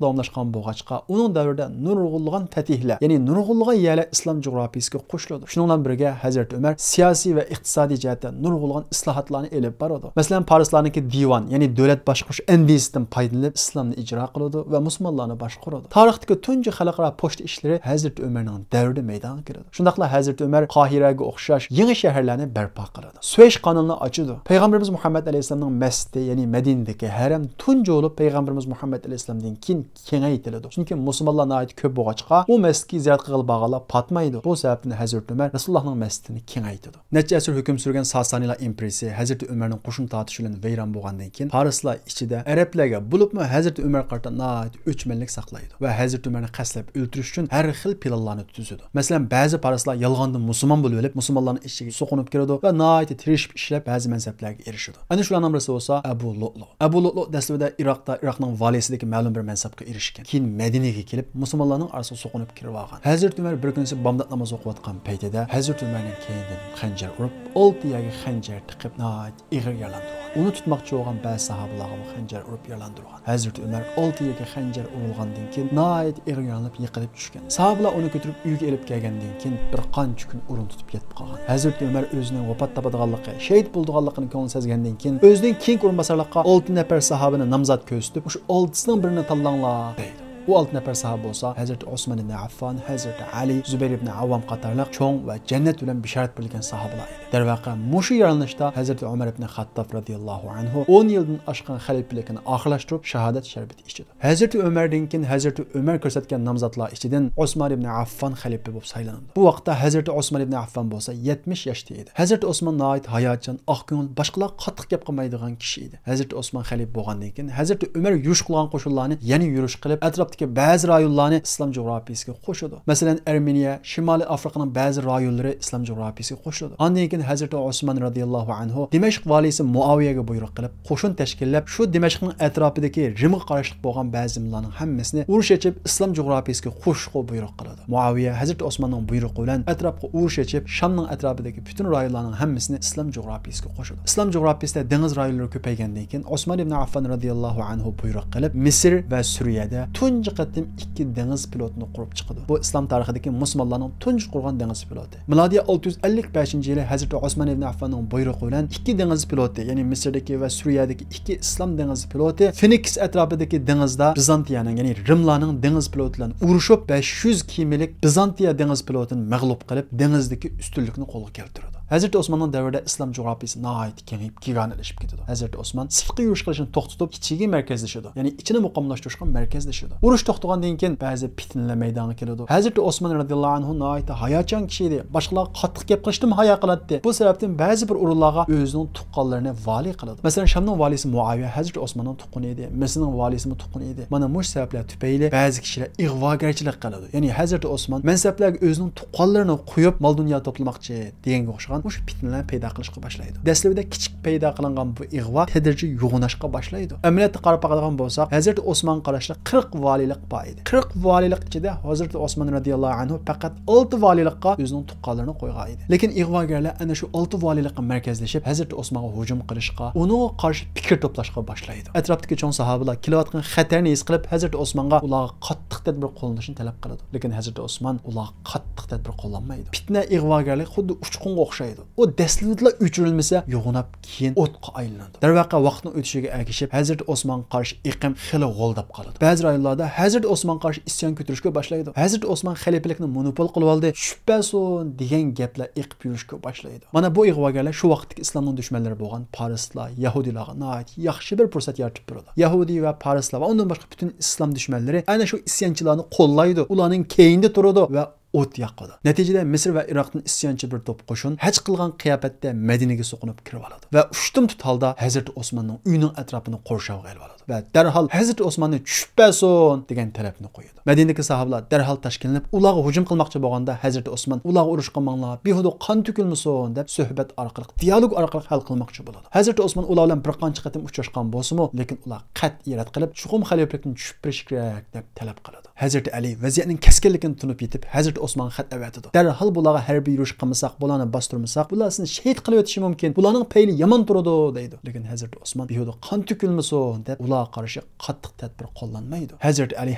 داۋاملاشقان بولغاچقا، ئۇنىڭ دەۋرىدە نۇرغۇنلىغان فەتىھلەر، يەنى نۇرغۇنلىغان يەرلەر ئىسلام جۇغراپىيىسىگە قوشۇلىدۇ. شۇنىڭ بىلەن بىرگە، ھەزرىتى ئۆمەر سىياسىي ۋە ئىقتىسادىي جەھەتتە نۇرغۇنلىغان ئىسلاھاتلارنى ئېلىپ بارىدۇ. مەسىلەن، پارسلارنىڭكى دىۋان، يەنى دۆلەت باشقۇرۇش ئەندىزىسىدىن پايدىلىنىپ ئىسلامنى ئىجرا قىلىدۇ ۋە مۇسۇلمانلارنى باشقۇرىدۇ. تارىختىكى تۇنجى خەلقئارا پوچتا ئىشلىرى ھەزرىتى ئۆمەرنىڭ دەۋرىدە مەيدانغا كېلىدۇ. شۇنداقلا ھەزرىتى ئۆمەر قاھىرەگە ئوخشاش يېڭى شەھەرلەرنى بەرپا قىلىدۇ. سۇۋەيش قانىلىنى ئاچىدۇ. پەيغەمبىرىمىز مۇھەممەد ئەلەيھىسسالامنىڭ مەسچىتى، يەنى مەدىنىدىكى ھەرەم تۇنجى بولۇپ پەيغەمبىرىمىز مۇھەممەد ئەلەيھىسسالامدىن كېيىن كېڭەيتىلىدۇ. چۈنكى مۇسۇلمانلار ناھايىتى كۆپ بولغاچقا، ئۇ مەسچىتكە زىيارەت قىلغىلى بارغانلار پاتمايدۇ. بۇ سەۋەبتىن ھەزرىتى ئۆمەر رەسۇلۇللاھنىڭ مەسچىتىنى كېڭەيتىدۇ. نەچچە ئەسىر ھۆكۈم سۈرگەن ساسانىيلار ئىمپېرىيىسى ھەزرىتى ئۆمەرنىڭ قوشۇن تارتىشى بىلەن ۋەيران بولغاندىن كېيىن، پارسلار ئىچىدە ئەرەبلەرگە، بولۇپمۇ ھەزرىتى ئۆمەرگە قارىتا ناھايىتى ئۆچمەنلىك ساقلايدۇ ۋە ھەزرىتى ئۆمەرنى قەستلەپ ئۆلتۈرۈش ئۈچۈن ھەر خىل پىلانلارنى تۈزىدۇ. مەسىلەن، بەزى پارسلار يالغاندىن مۇسۇلمان بولۇۋېلىپ، مۇسۇلمانلارنىڭ ئىچىگە سوقۇنۇپ كىرىدۇ ۋە ناھايىتى تىرىشىپ ئىشلەپ، بەزى مەنسەپلەرگە ئېرىشىدۇ. ئەنە شۇلارنىڭ بىرسى بولسا ئەبۇ لۇئلۇ. ئەبۇ لۇئلۇ دەسلىپىدە ئىراقتا، ئىراقنىڭ ۋالىيسىدىكى مەلۇم بىر مەنسەپكە ئېرىشكەن. كېيىن مەدىنىگە كېلىپ، مۇسۇلمانلارنىڭ ئارىسىغا سوقۇنۇپ كىرىۋالغان. ھەزرىتى ئۆمەر بىر كۈنىسى بامدات نامىزى ئوقۇۋاتقان پەيتىدە، ھەزرىتى ئۆمەرنىڭ كەينىدىن خەنجەر ئۇرۇپ، ئالتە يەرگە خەنجەر تىقىپ، ناھايىتى ئېغىر يارىلاندۇرغان. ئۇنى تۇتماقچى بولغان بەزى ساھابىلارغىمۇ خەنجەر ئۇرۇپ يارىلاندۇرغان. ھەزرىتى ئۆمەر ئالتە يەرگە خەنجەر ئۇرۇلغاندىن كېيىن، ناھايىتى ئېغىر يارىلىنىپ يىقىلىپ چۈشكەن. ساھابىلار ئۇنى كۆتۈرۈپ ئۆيگە ئېلىپ كەلگەندىن كېيىن، بىر قانچە كۈن ئورۇن تۇتۇپ يېتىپ قالغان. ھەزرىتى ئۆمەر ئۆزىنىڭ ۋاپات تاپىدىغانلىقى، شېھىت بولىدىغانلىقىنى كۆڭلى سەزگەندىن كېيىن، ئۆزىنىڭ كېيىنكى ئورۇنباسارلىققا ئالتە نەپەر ساھابىنى نامزات كۆرسىتىپ، مۇشۇ ئالتىسىنىڭ بىرىنى تاللاڭلار، دەيدۇ. ئۇ ئالتە نەپەر ساھابە بولسا، ھەزرىتى ئوسمان ئىبنى ئەففان، ھەزرىتى ئەلى، زۇبەير ئىبنى ئەۋۋام قاتارلىق چوڭ ۋە جەننەت بىلەن بىشارەت بېرىلگەن ساھابىلار ئىدى. دەرۋەقە، مۇشۇ يارىلىنىشتا ھەزرىتى ئۆمەر ئىبنى خەتتاب رازىياللاھۇ ئەنھۇ ئون يىلدىن ئاشقان خەلىپىلىكىنى ئاخىرلاشتۇرۇپ، شاھادەت شەربىتى ئىچىدۇ. ھەزرىتى ئۆمەردىن كېيىن ھەزرىتى ئۆمەر كۆرسەتكەن نامزاتلار ئىچىدىن ئوسمان ئىبنى ئەففان خەلىپە بولۇپ سايلىنىدۇ. بۇ ۋاقىتتا ھەزرىتى ئوسمان ئىبنى ئەففان بولسا يەتمىش ياشتا ئىدى. ھەزرىتى ئوسمان ناھايىتى ھاياجان، ئاقكۆڭۈل، باشقىلارغا قاتتىق گەپ قىلمايدىغان كىشى ئىدى. ھەزرىتى ئوسمان خەلىپە بولغاندىن كېيىن، ھەزرىتى ئۆمەر يۈرۈش قىلغان قوشۇنلارنى يەنە يۈرۈش قىلىپ، ئەتراپتىكى بەزى رايونلارنى ئىسلام جۇغراپىيىسىگە قوشىدۇ. مەسىلەن، ئەرمېنىيە، شىمالىي ئافرىقىنىڭ بەزى رايونلىرى ئىسلام جۇغراپىيىسىگە قوشۇلىدۇ. ئاندىن كېيىن ھەزرىتى ئوسمان رازىياللاھۇ ئەنھۇ دىمەشق ۋالىيسى مۇئاۋىيەگە بۇيرۇق قىلىپ، قوشۇن تەشكىللەپ، شۇ دىمەشقنىڭ ئەتراپىدىكى رىمغا قاراشلىق بولغان بەزى زېمىنلارنىڭ ھەممىسىنى ئۇرۇش ئېچىپ، ئىسلام جۇغراپىيىسىگە قوشۇشقا بۇيرۇق قىلىدۇ. مۇئاۋىيە ھەزرىتى ئوسماننىڭ بۇيرۇقى بىلەن ئەتراپقا ئۇرۇش ئېچىپ، شامنىڭ ئەتراپىدىكى پۈتۈن رايونلارنىڭ ھەممىسىنى ئىسلام جۇغراپىيىسىگە قوشىدۇ. ئىسلام جۇغراپىيىسىدە دېڭىز رايونلىرى كۆپەيگەندىن كېيىن، ئوسمان ئىبن ئەففان رازىياللاھۇ ئەنھۇ بۇيرۇق قىلىپ، مىسىر ۋە سۈرىيەدە تۇنجى قېتىم ئىككى دېڭىز پلوتىنى قۇرۇپ چىقىدۇ. بۇ ئىسلام تارىخىدىكى مۇسۇلمانلارنىڭ تۇنجى قۇرغان دېڭىز پلوتى. مىلادىيە ئالتە يۈز ئەللىك بەشىنچى يىلى ھەزرىتى ئوسمان ئىبن ئەففاننىڭ بۇيرۇقى بىلەن ئىككى دېڭىز پلوتى، يەنى مىسىردىكى ۋە سۈرىيەدىكى ئىككى ئىسلام دېڭىز پلوتى فېنىكس ئەتراپىدىكى دېڭىزدا بىزانتىيەنىڭ، يەنى رىملارنىڭ دېڭىز پلوتى بىلەن ئۇرۇشۇپ، بەش يۈز كېمىلىك بىزانتىيە دېڭىز پلوتىنى مەغلۇپ قىلىپ، دېڭىزدىكى ئۈستۈنلۈكنى قولغا كەلتۈرىدۇ. ھەزرىتى ئوسماننىڭ دەۋرىدە ئىسلام جۇغراپىيىسى ناھايىتى كېڭىيىپ، كىگانىلىشىپ كېتىدۇ. ھەزرىتى ئوسمان سىرتقا يۈرۈش قىلىشنى توختىتىپ، ئىچىگە مەركەزلىشىدۇ. يەنى ئىچىنى مۇقىملاشتۇرۇشقا مەركەزلىشىدۇ. ئۇرۇش توختىغاندىن كېيىن بەزى پىتنىلەر مەيدانغا كېلىدۇ. ھەزرىتى ئوسمان رازىياللاھۇ ئەنھۇ ناھايىتى ھاياجان كىشى ئىدى. باشقىلارغا قاتتىق گەپ قىلىشتىنمۇ ھايا قىلاتتى. بۇ سەۋەبتىن بەزى بىر ئورۇنلارغا ئۆزىنىڭ تۇغقانلىرىنى ۋالىي قىلىدۇ. مەسىلەن، شامنىڭ ۋالىيسى مۇئاۋىيە ھەزرىتى ئوسماننىڭ تۇغقىنى ئىدى. مىسىرنىڭ ۋالىيسىمۇ تۇغقىنى ئىدى. مانا مۇشۇ سەۋەبلەر تۈپەيلى بەزى كىشىلەر ئىغۋاگەرچىلىك قىلىدۇ. يەنى ھەزرىتى ئوسمان مەنسەپلەرگە ئۆزىنىڭ تۇغقانلىرىنى قويۇپ، مال-دۇنيا توپلىماقچى دېگەنگە ئوخشىغان مۇشۇ پىتنىلەرنى پەيدا قىلىشقا باشلايدۇ. دەسلىپىدە كىچىك پەيدا قىلىنغان بۇ ئىغۋا تەدرىجىي يوغىناشقا باشلايدۇ. ئەمەلىيەتتە قاراپ باقىدىغان بولساق، ھەزرىتى ئوسمانغا قاراشلىق قىرىق ۋالىيلىق بار ئىدى. قىرىق ۋالىيلىق ئىچىدە ھەزرىتى ئوسمان رەزىياللاھۇ ئەنھۇ پەقەت ئالتە ۋالىيلىققا ئۆزىنىڭ تۇغقانلىرىنى قويغان ئىدى. لېكىن ئىغۋاگەرلەر ئەنە شۇ ئالتە ۋالىيلىققا مەركەزلىشىپ، ھەزرىتى ئوسمانغا ھۇجۇم قىلىشقا، ئۇنىڭغا قارشى پىكىر توپلاشقا باشلايدۇ. ئەتراپتىكى چوڭ ساھابىلار كېلىۋاتقان خەتەرنى ھېس قىلىپ، ھەزرىتى ئوسمانغا ئۇلارغا قاتتىق تەدبىر قوللىنىشنى تەلەپ قىلىدۇ. لېكىن ھەزرىتى ئوسمان ئۇلارغا قاتتىق تەدبىر قوللانمايدۇ. پىتنە، ئىغۋاگەرلىك خۇددى ئۇچقۇنغا ئوخشايدۇ. ئۇ دەسلىپىدىلا ئۆچۈرۈلمىسە، يوغىناپ كېيىن ئوتقا ئايلىنىدۇ. دەرۋەقە، ۋاقىتنىڭ ئۆتۈشىگە ئەگىشىپ، ھەزرىتى ئوسمانغا قارشى ئېقىم خېلى غولداپ قالىدۇ. بەزى رايونلاردا ھەزرىتى ئوسمانغا قارشى ئىسيان كۆتۈرۈشكە باشلايدۇ. ھەزرىتى ئوسمان خەلىپىلىكنى مونوپول قىلىۋالدى، چۈشۈپ بەرسۇن دېگەن گەپلەر ئېقىپ يۈرۈشكە باشلايدۇ. مانا بۇ ئىغۋاگەرلەر شۇ ۋاقىتتىكى ئىسلامنىڭ دۈشمەنلىرى بولغان پارسلار، يەھۇدىيلارغا ناھايىتى ياخشى بىر پۇرسەت يارىتىپ بېرىدۇ. يەھۇدىي ۋە پارسلار ۋە ئۇندىن باشقا پۈتۈن ئىسلام دۈشمەنلىرى ئەنە شۇ ئىسيانچىلارنى قوللايدۇ، ئۇلارنىڭ كەينىدە تۇرىدۇ ۋە ئوت ياقىدۇ. نەتىجىدە مىسىر ۋە ئىراقتىن ئىسيانچى بىر توپ قوشۇن ھەج قىلغان قىياپەتتە مەدىنىگە سوقۇنۇپ كىرىۋالىدۇ ۋە ئۇشتۇمتۇت ھالدا ھەزرىتى ئوسماننىڭ ئۆيىنىڭ ئەتراپىنى قورشاۋغا ئېلىۋالىدۇ ۋە دەرھال ھەزرىتى ئوسماننى چۈشۈپ بەرسۇن دېگەن تەلەپنى قويىدۇ. مەدىنىدىكى ساھابىلار دەرھال تاشكىلىنىپ، ئۇلارغا ھۇجۇم قىلماقچى بولغاندا، ھەزرىتى ئوسمان ئۇلارغا ئۇرۇش قىلماڭلار، بىھۇدە قان تۆكۈلمىسۇن دەپ سۆھبەت ئارقىلىق، دىيالوگ ئارقىلىق ھەل قىلماقچى بولىدۇ. ھەزرىتى ئوسمان ئۇلار بىلەن بىر قانچە قېتىم ئۇچراشقان بولسىمۇ، لېكىن ئۇلار قەتئىي رەت قىلىپ، چوقۇم خەلىپىلىكتىن چۈشۈپ بېرىش كېرەك دەپ تەلەپ قىلىدۇ. ھەزرىتى ئەلى ۋەزىيەتنىڭ كەسكىنلىكىنى تونۇپ يېتىپ، ھەزرىتى ئوسمانغا خەت ئەۋەتىدۇ. دەرھال بۇلارغا ھەربىي يۈرۈش قىلمىساق، بۇلارنى باستۇرمىساق، بۇلار سىزنى شېھىت قىلىۋېتىشى مۇمكىن، بۇلارنىڭ پەيلى يامان تۇرىدۇ دەيدۇ. لېكىن ھەزرىتى ئوسمان بىھۇدە قان تۆكۈلمىسۇن دەپ ئۇلارغا قارشى قاتتىق تەدبىر قوللانمايدۇ. ھەزرىتى ئەلى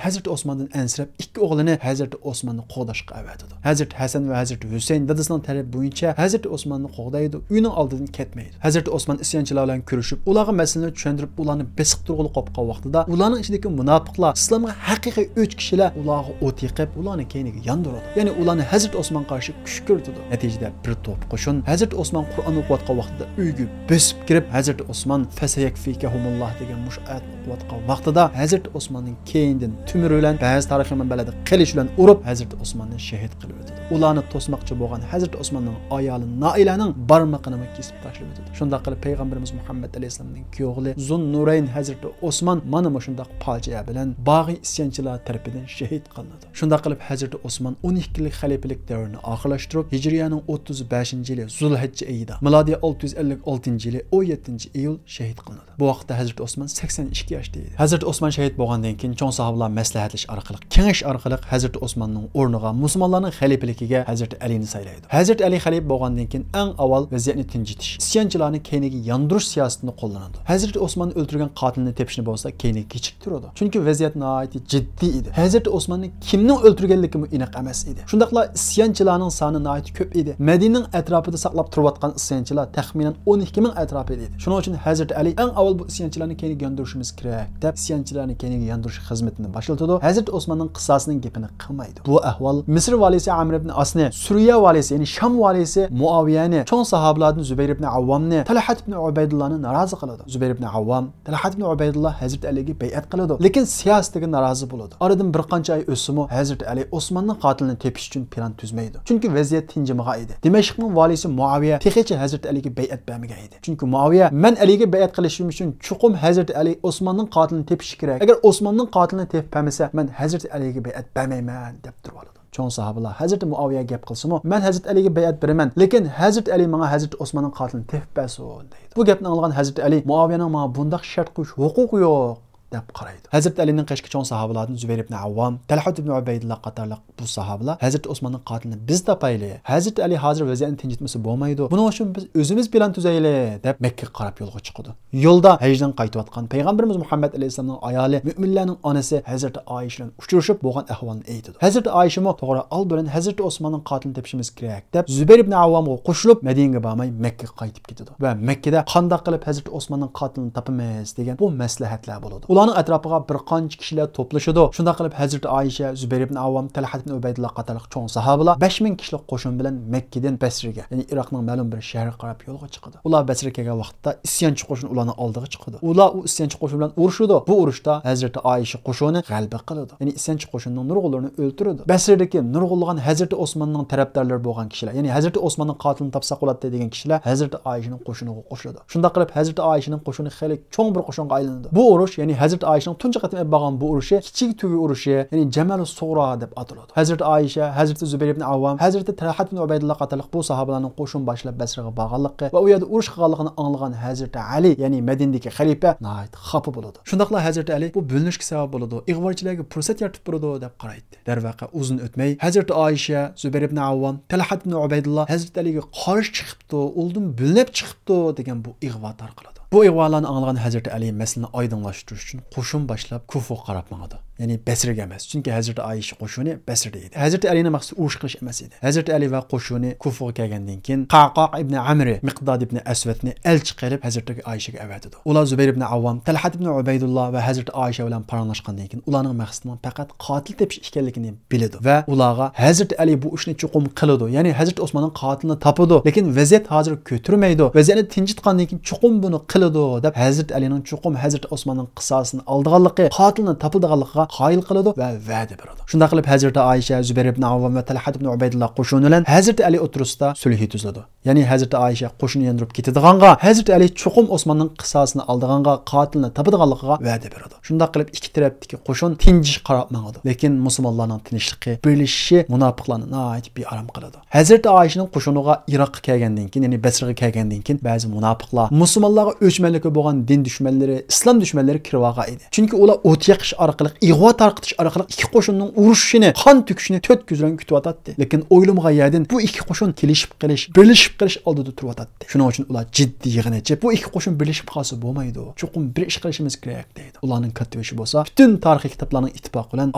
ھەزرىتى ئوسماندىن ئەنسىرەپ، ئىككى ئوغلىنى ھەزرىتى ئوسماننى قوغداشقا ئەۋەتىدۇ. ھەزرىتى ھەسەن ۋە ھەزرىتى ھۈسەيىن دادىسىنىڭ تەلىپى بويىچە ھەزرىتى ئوسماننى قوغدايدۇ، ئۆيىنىڭ ئالدىدىن كەتمەيدۇ. ھەزرىتى ئوسمان ئىسيانچىلار بىلەن كۆرۈشۈپ، ئۇلارغا مەسىلىنى چۈشەندۈرۈپ، ئۇلارنى بېسىقتۇرغىلى قوپقان ۋاقتىدا، ئۇلارنىڭ ئىچىدىكى مۇناپىقلار، ئىسلامغا ھەقىقىي ئۆچ كىشىلەر ئۇلارغا ئوت يېقىپ، ئۇلارنى كەينىگە ياندۇرىدۇ. يەنى ئۇلارنى ھەزرىتى ئوسمانغا قارشى كۈشكۈرتىدۇ. نەتىجىدە بىر توپ قوشۇن ھەزرىتى ئوسمان قۇرئان ئوقۇۋاتقان ۋاقتىدا ئۆيگە بۆسۈپ كىرىپ، ھەزرىتى ئوسمان «فەسەيەكفىكەھۇمۇللاھ» دېگەن مۇشۇ ئايەتنى ئوقۇۋاتقان ۋاقتىدا، ھەزرىتى ئوسماننىڭ كەينىدىن تۈمۈر بىلەن، بەزى تارىخىي مەنبەلەردە قىلىچ بىلەن ئۇرۇپ، ھەزرىتى ئوسماننى شېھىت قىلىۋېتىدۇ. ئۇلارنى توسماقچى بولغان ھەزرىتى ئوسماننىڭ ئايالى نائىلەنىڭ بارمىقىنىمۇ كېسىپ تاشلىۋېتىدۇ. شۇنداق قىلىپ، پەيغەمبىرىمىز مۇھەممەد ئەلەيھىسسالامنىڭ كۈيئوغلى زۇننۇرەين ھەزرىتى ئوسمان مانا مۇشۇنداق پاجىئە بىلەن باغىي ئىسيانچىلار تەرىپىدىن شېھىت قىلىنىدۇ. شۇنداق قىلىپ، ھەزرىتى ئوسمان ئون ئىككى يىللىق خەلىپىلىك دەۋرىنى ئاخىرلاشتۇرۇپ، ھىجرىيەنىڭ ئوتتۇز بەشىنچى يىلى زۇلھەججە ئېيىدا، مىلادىي ئالتە يۈز ئەللىك ئالتىنچى يىلى ئون يەتتىنچى ئىيۇل شېھىت قىلىنىدۇ. بۇ ۋاقىتتا ھەزرىتى ئوسمان سەكسەن ئىككى ياشتا ئىدى. ھەزرىتى ئوسمان شېھىت بولغاندىن كېيىن، چوڭ ساھابىلار مەسلىھەتلىشىش ئارقىلىق، كېڭىشىش ئارقىلىق ھەزرىتى ئوسماننىڭ ئورنىغا مۇسۇلمانلارنىڭ خەلىپىلىكىگە ھەزرىتى ئەلىنى سايلايدۇ. ھەزرىتى ئەلى خەلىپە بولغاندىن كېيىن، ئەڭ ئاۋۋال ۋەزىيەتنى تىنچىتىش، ئىسيانچىلارنى كەينىگە ياندۇرۇش سىياسىتىنى قوللىنىدۇ. ھەزرىتى ئوسماننى ئۆلتۈرگەن قاتىلنى تېپىشنى بولسا كەينىگە كېچىكتۈرىدۇ. چۈنكى ۋەزىيەت ناھايىتى جىددىي ئىدى. ھەزرىتى ئوسماننى كىمنىڭ ئۆلتۈرگەنلىكىمۇ ئېنىق ئەمەس ئىدى. شۇنداقلا ئىسيانچىلارنىڭ سانى ناھايىتى كۆپ ئىدى. مەدىنىنىڭ ئەتراپىدا ساقلاپ تۇرۇۋاتقان ئىسيانچىلار تەخمىنەن ئون ئىككى مىڭ ئەتراپىدا ئىدى. شۇنىڭ ئۈچۈن ھەزرىتى ئەلى ئەڭ ئاۋۋال بۇ ئىسيانچىلارنى كەينىگە ياندۇرۇشىمىز كېرەك دەپ، ئىسيانچىلارنى كەينىگە ياندۇرۇش خىزمىتىنى باشلىتىدۇ. ھەزرىتى ئوسماننىڭ قىساسىنىڭ گېپىنى قىلمايدۇ. بۇ ئەھۋال مىسىر ۋالىسى ئامىر ئىبن ئاسنى، سۈرىيە ۋالىسى، يەنى شام ۋالىسى مۇئاۋىيەنى، چوڭ ساھابىلاردىن زۇبەير ئىبن ئەۋۋامنى، تەلھەت ئىبن ئۇبەيدۇللانى نارازى قىلىدۇ. زۇبەير ئىبن ئەۋۋام تەلھەت ئىبن ئۇبەيدۇللا ھەزرىتى ئەلىگە بەيئەت قىلىدۇ، لېكىن سىياسىتىگە نارازى بولىدۇ. ئارىدىن بىر قانچە ئاي ئۆتسىمۇ، ھەزرىتى ئەلى ئوسماننىڭ قاتىلىنى تېپىش ئۈچۈن پىلان تۈزمەيدۇ. چۈنكى ۋەزىيەت تىنجىمىغان ئىدى. دىمەشقنىڭ ۋالىسى مۇئاۋىيە تېخىچە ھەزرىتى ئەلىگە بەيئەت بەرمىگەن ئىدى. چۈنكى مۇئاۋىيە، «مەن ئەلىگە بەيئەت قىلىشىم ئۈچۈن چوقۇم ھەزرىتى ئەلى ئوسماننىڭ قاتىلىنى تېپىشى كېرەك. ئەگەر ئوسماننىڭ قاتىلىنى تېپىپ بەرمىسە، مەن ھەزرىتى ئەلىگە بەيئەت بەرمەيمەن» دەپ تۇرۇۋالىدۇ. چوڭ ساھابىلار ھەزرىتى مۇئاۋىيە گەپ قىلسىمۇ، «مەن ھەزرىتى ئەلىگە بەيئەت بېرىمەن، لېكىن ھەزرىتى ئەلى ماڭا ھەزرىتى ئوسماننىڭ قاتىلىنى تېپىپ بەرسۇن» دەيدۇ. بۇ گەپنى ئاڭلىغان ھەزرىتى ئەلى، «مۇئاۋىيەنىڭ ماڭا بۇنداق شەرت قويۇش ھوقۇقى يوق» دەپ قارايدۇ. ھەزرىتى ئەلىنىڭ قېشىدىكى چوڭ ساھابىلاردىن زۇبەير ئىبن ئەۋۋام، تەلھەت ئىبن ئۇبەيدۇللا قاتارلىق بۇ ساھابىلار، «ھەزرىتى ئوسماننىڭ قاتىلىنى بىز تاپايلى. ھەزرىتى ئەلى ھازىر ۋەزىيەتنى تىنچىتمىسە بولمايدۇ. بۇنىڭ ئۈچۈن بىز ئۆزىمىز پىلان تۈزەيلى» دەپ، مەككىگە قاراپ يولغا چىقىدۇ. يولدا ھەجدىن قايتىۋاتقان پەيغەمبىرىمىز مۇھەممەد ئەلەيھىسسالامنىڭ ئايالى، مۆمىنلەرنىڭ ئانىسى ھەزرىتى ئائىشە بىلەن ئۇچرىشىپ، بولغان ئەھۋالنى ئېيتىدۇ. ھەزرىتى ئائىشىمۇ، «توغرا، ئالدى بىلەن ھەزرىتى ئوسماننىڭ قاتىلىنى تېپىشىمىز كېرەك» دەپ، زۇبەير ئىبن ئەۋۋامغا قوشۇلۇپ، مەدىنىگە بارماي، مەككىگە قايتىپ كېتىدۇ ۋە مەككىدە «قانداق قىلىپ ھەزرىتى ئوسماننىڭ قاتىلىنى تاپىمىز» دېگەن بۇ مەسلىھەتلەر بولىدۇ. ئۇلارنىڭ ئەتراپىغا بىر قانچە كىشىلەر توپلىشىدۇ. شۇنداق قىلىپ، ھەزرىتى ئائىشە، زۇبەير ئىبن ئەۋۋام، تەلھەت ئىبن ئۇبەيدۇللا قاتارلىق چوڭ ساھابىلار بەش مىڭ كىشىلىك قوشۇن بىلەن مەككىدىن بەسرىگە، يەنى ئىراقنىڭ مەلۇم بىر شەھىرىگە قاراپ يولغا چىقىدۇ. ئۇلار بەسرىگە كەلگەن ۋاقىتتا ئىسيانچى قوشۇن ئۇلارنىڭ ئالدىغا چىقىدۇ. ئۇلار ئۇ ئىسيانچى قوشۇن بىلەن ئۇرۇشىدۇ. بۇ ئۇرۇشتا ھەزرىتى ئائىشە قوشۇنى غەلىبە قىلىدۇ. يەنى ئىسيانچى قوشۇننىڭ نۇرغۇنلىرىنى ئۆلتۈرىدۇ. بەسرىدىكى نۇرغۇنلىغان ھەزرىتى ئوسماننىڭ تەرەپدارلىرى بولغان كىشىلەر، يەنى ھەزرىتى ئوسماننىڭ قاتىلىنى تاپساق بولاتتى دېگەن كىشىلەر ھەزرىتى ئائىشىنىڭ قوشۇنىغا قوشۇلىدۇ. شۇنداق قىلىپ، ھەزرىتى ئائىشىنىڭ قوشۇنى خېلى چوڭ بىر قوشۇنغا ئايلىنىدۇ. بۇ ئۇرۇش، يەنى ھەزرىتى ئايشىنىڭ تۇنجى قېتىم ئېلىپ بارغان بۇ ئۇرۇشى كىچىك تۆگە ئۇرۇشى، يەنى جەمەلۇس سۇغرا دەپ ئاتىلىدۇ. ھەزرىتى ئايشە، ھەزرىتى زۇبەير ئىبن ئاۋۋام، ھەزرىتى تەلھەت ئىبن ئۇبەيدۇللا قاتارلىق بۇ ساھابىلەرنىڭ قوشۇن باشلاپ بەسرىگە بارغانلىقى ۋە ئۇ يەردە ئۇرۇش قىلغانلىقىنى ئاڭلىغان ھەزرىتى ئەلى، يەنى مەدىنىدىكى خەلىپە ناھايىتى خاپا بولىدۇ. شۇنداقلا ھەزرىتى ئەلى بۇ بۆلۈنۈشكە سەۋەب بولىدۇ، ئىغۋاچىلارغا پۇرسەت يارىتىپ بېرىدۇ دەپ قارايتتى. دەرۋەقە، ئۇزۇن ئۆتمەي ھەزرىتى ئايشە، زۇبەير ئىبن ئاۋۋام، تەلھەت ئىبن ئۇبەيدۇللا ھەزرىتى ئەلىگە قارشى چىقىپتۇ، ئۇلدىن بۆلۈنۈپ چىقىپتۇ دېگەن بۇ ئىغۋا تارقىلىدۇ. بۇ ئىغۋالارنى ئاڭلىغان ھەزرىتى ئەلى مەسىلىنى ئايدىڭلاشتۇرۇش ئۈچۈن قوشۇن باشلاپ كۇفىغا قاراپ ماڭىدۇ. يەنى بەسرىگە ئەمەس. چۈنكى ھەزرىتى ئايشە قوشۇنى بەسرىدە ئىدى. ھەزرىتى ئەلىنىڭ مەقسىتى ئۇرۇش قىلىش ئەمەس ئىدى. ھەزرىتى ئەلى ۋە قوشۇنى كۇفىغا كەلگەندىن كېيىن، قەقاق ئىبنى ئەمرى، مىقداد ئىبنى ئەسۋەدنى ئەلچى قىلىپ ھەزرىتى ئايشىگە ئەۋەتىدۇ. ئۇلار زۇبەير ئىبنى ئاۋۋام، تەلھەت ئىبنى ئۇبەيدۇللا ۋە ھەزرىتى ئايشە بىلەن پاراڭلاشقاندىن كېيىن، ئۇلارنىڭ مەقسىتىنىڭ پەقەت قاتىل تېپىش ئىكەنلىكىنى بىلىدۇ ۋە ئۇلارغا ھەزرىتى ئەلى بۇ ئىشنى چوقۇم قىلىدۇ، يەنى ھەزرىتى ئوسماننىڭ قاتىلىنى تاپىدۇ، لېكىن ۋەزىيەت ھازىر كۆتۈرمەيدۇ، ۋەزىيەتنى تىنچىتقاندىن كېيىن چوقۇم بۇنى قىلىدۇ دەپ، ھەزرىتى ئەلىنىڭ چوقۇم ھەزرىتى ئوسماننىڭ قىساسىنى ئالىدىغانلىقى، قاتىلنى تاپىدىغانلىقىغا قايىل قىلىدۇ ۋە ۋەدە بېرىدۇ. شۇنداق قىلىپ ھەزرىتى ئائىشە، زۇبەير ئىبن ئاۋۋام ۋە تەلھەت ئىبن ئۇبەيدۇللا قوشۇنى بىلەن ھەزرىتى ئەلى ئوتتۇرىسىدا سۈلھى تۈزۈلىدۇ. يەنى ھەزرىتى ئائىشە قوشۇن ياندۇرۇپ كېتىدىغانغا، ھەزرىتى ئەلى چوقۇم ئوسماننىڭ قىساسىنى ئالىدىغانغا، قاتىلنى تاپىدىغانلىقىغا ۋەدە بېرىدۇ. شۇنداق قىلىپ ئىككى تەرەپتىكى قوشۇن تىنچىشىشقا قاراپ ماڭىدۇ. لېكىن مۇسۇلمانلارنىڭ تىنچلىقى، بىرلىشىشى مۇناپىقلارنى ناھايىتى بىئارام قىلىدۇ. ھەزرىتى ئائىشىنىڭ قوشۇنىغا ئىراققا كەلگەندىن كېيىن، يەنى بەسرىگە كەلگەندىن كېيىن بەزى مۇناپىقلار مۇسۇلمانلارغا ئۆچمەنلىكى بولغان دىن دۈشمەنلىرى، ئىسلام دۈشمەنلىرى كىرىۋالغان ئىدى. چۈنكى ئۇلار ئوت يېقىش ئارقىلىق، ئىغۋا تارقىتىش ئارقىلىق ئىككى قوشۇننىڭ ئۇرۇشۇشىنى، قان تۆكۈشىنى تۆت كۆزى بىلەن كۈتۈۋاتاتتى. لېكىن ئويلىمىغان يەردىن بۇ ئىككى قوشۇن كېلىشىپ قېلىش، بىرلىشىپ قېلىش ئالدىدا تۇرۇۋاتاتتى. شۇنىڭ ئۈچۈن ئۇلار جىددىي يىغىن ئېچىپ، بۇ ئىككى قوشۇن بىرلىشىپ قالسا بولمايدۇ. چوقۇم بىر ئىش قىلىشىمىز كېرەك دەيدۇ. ئۇلارنىڭ كاتتىبېشى بولسا پۈتۈن تارىخىي كىتابلارنىڭ ئىتتىپاقى بىلەن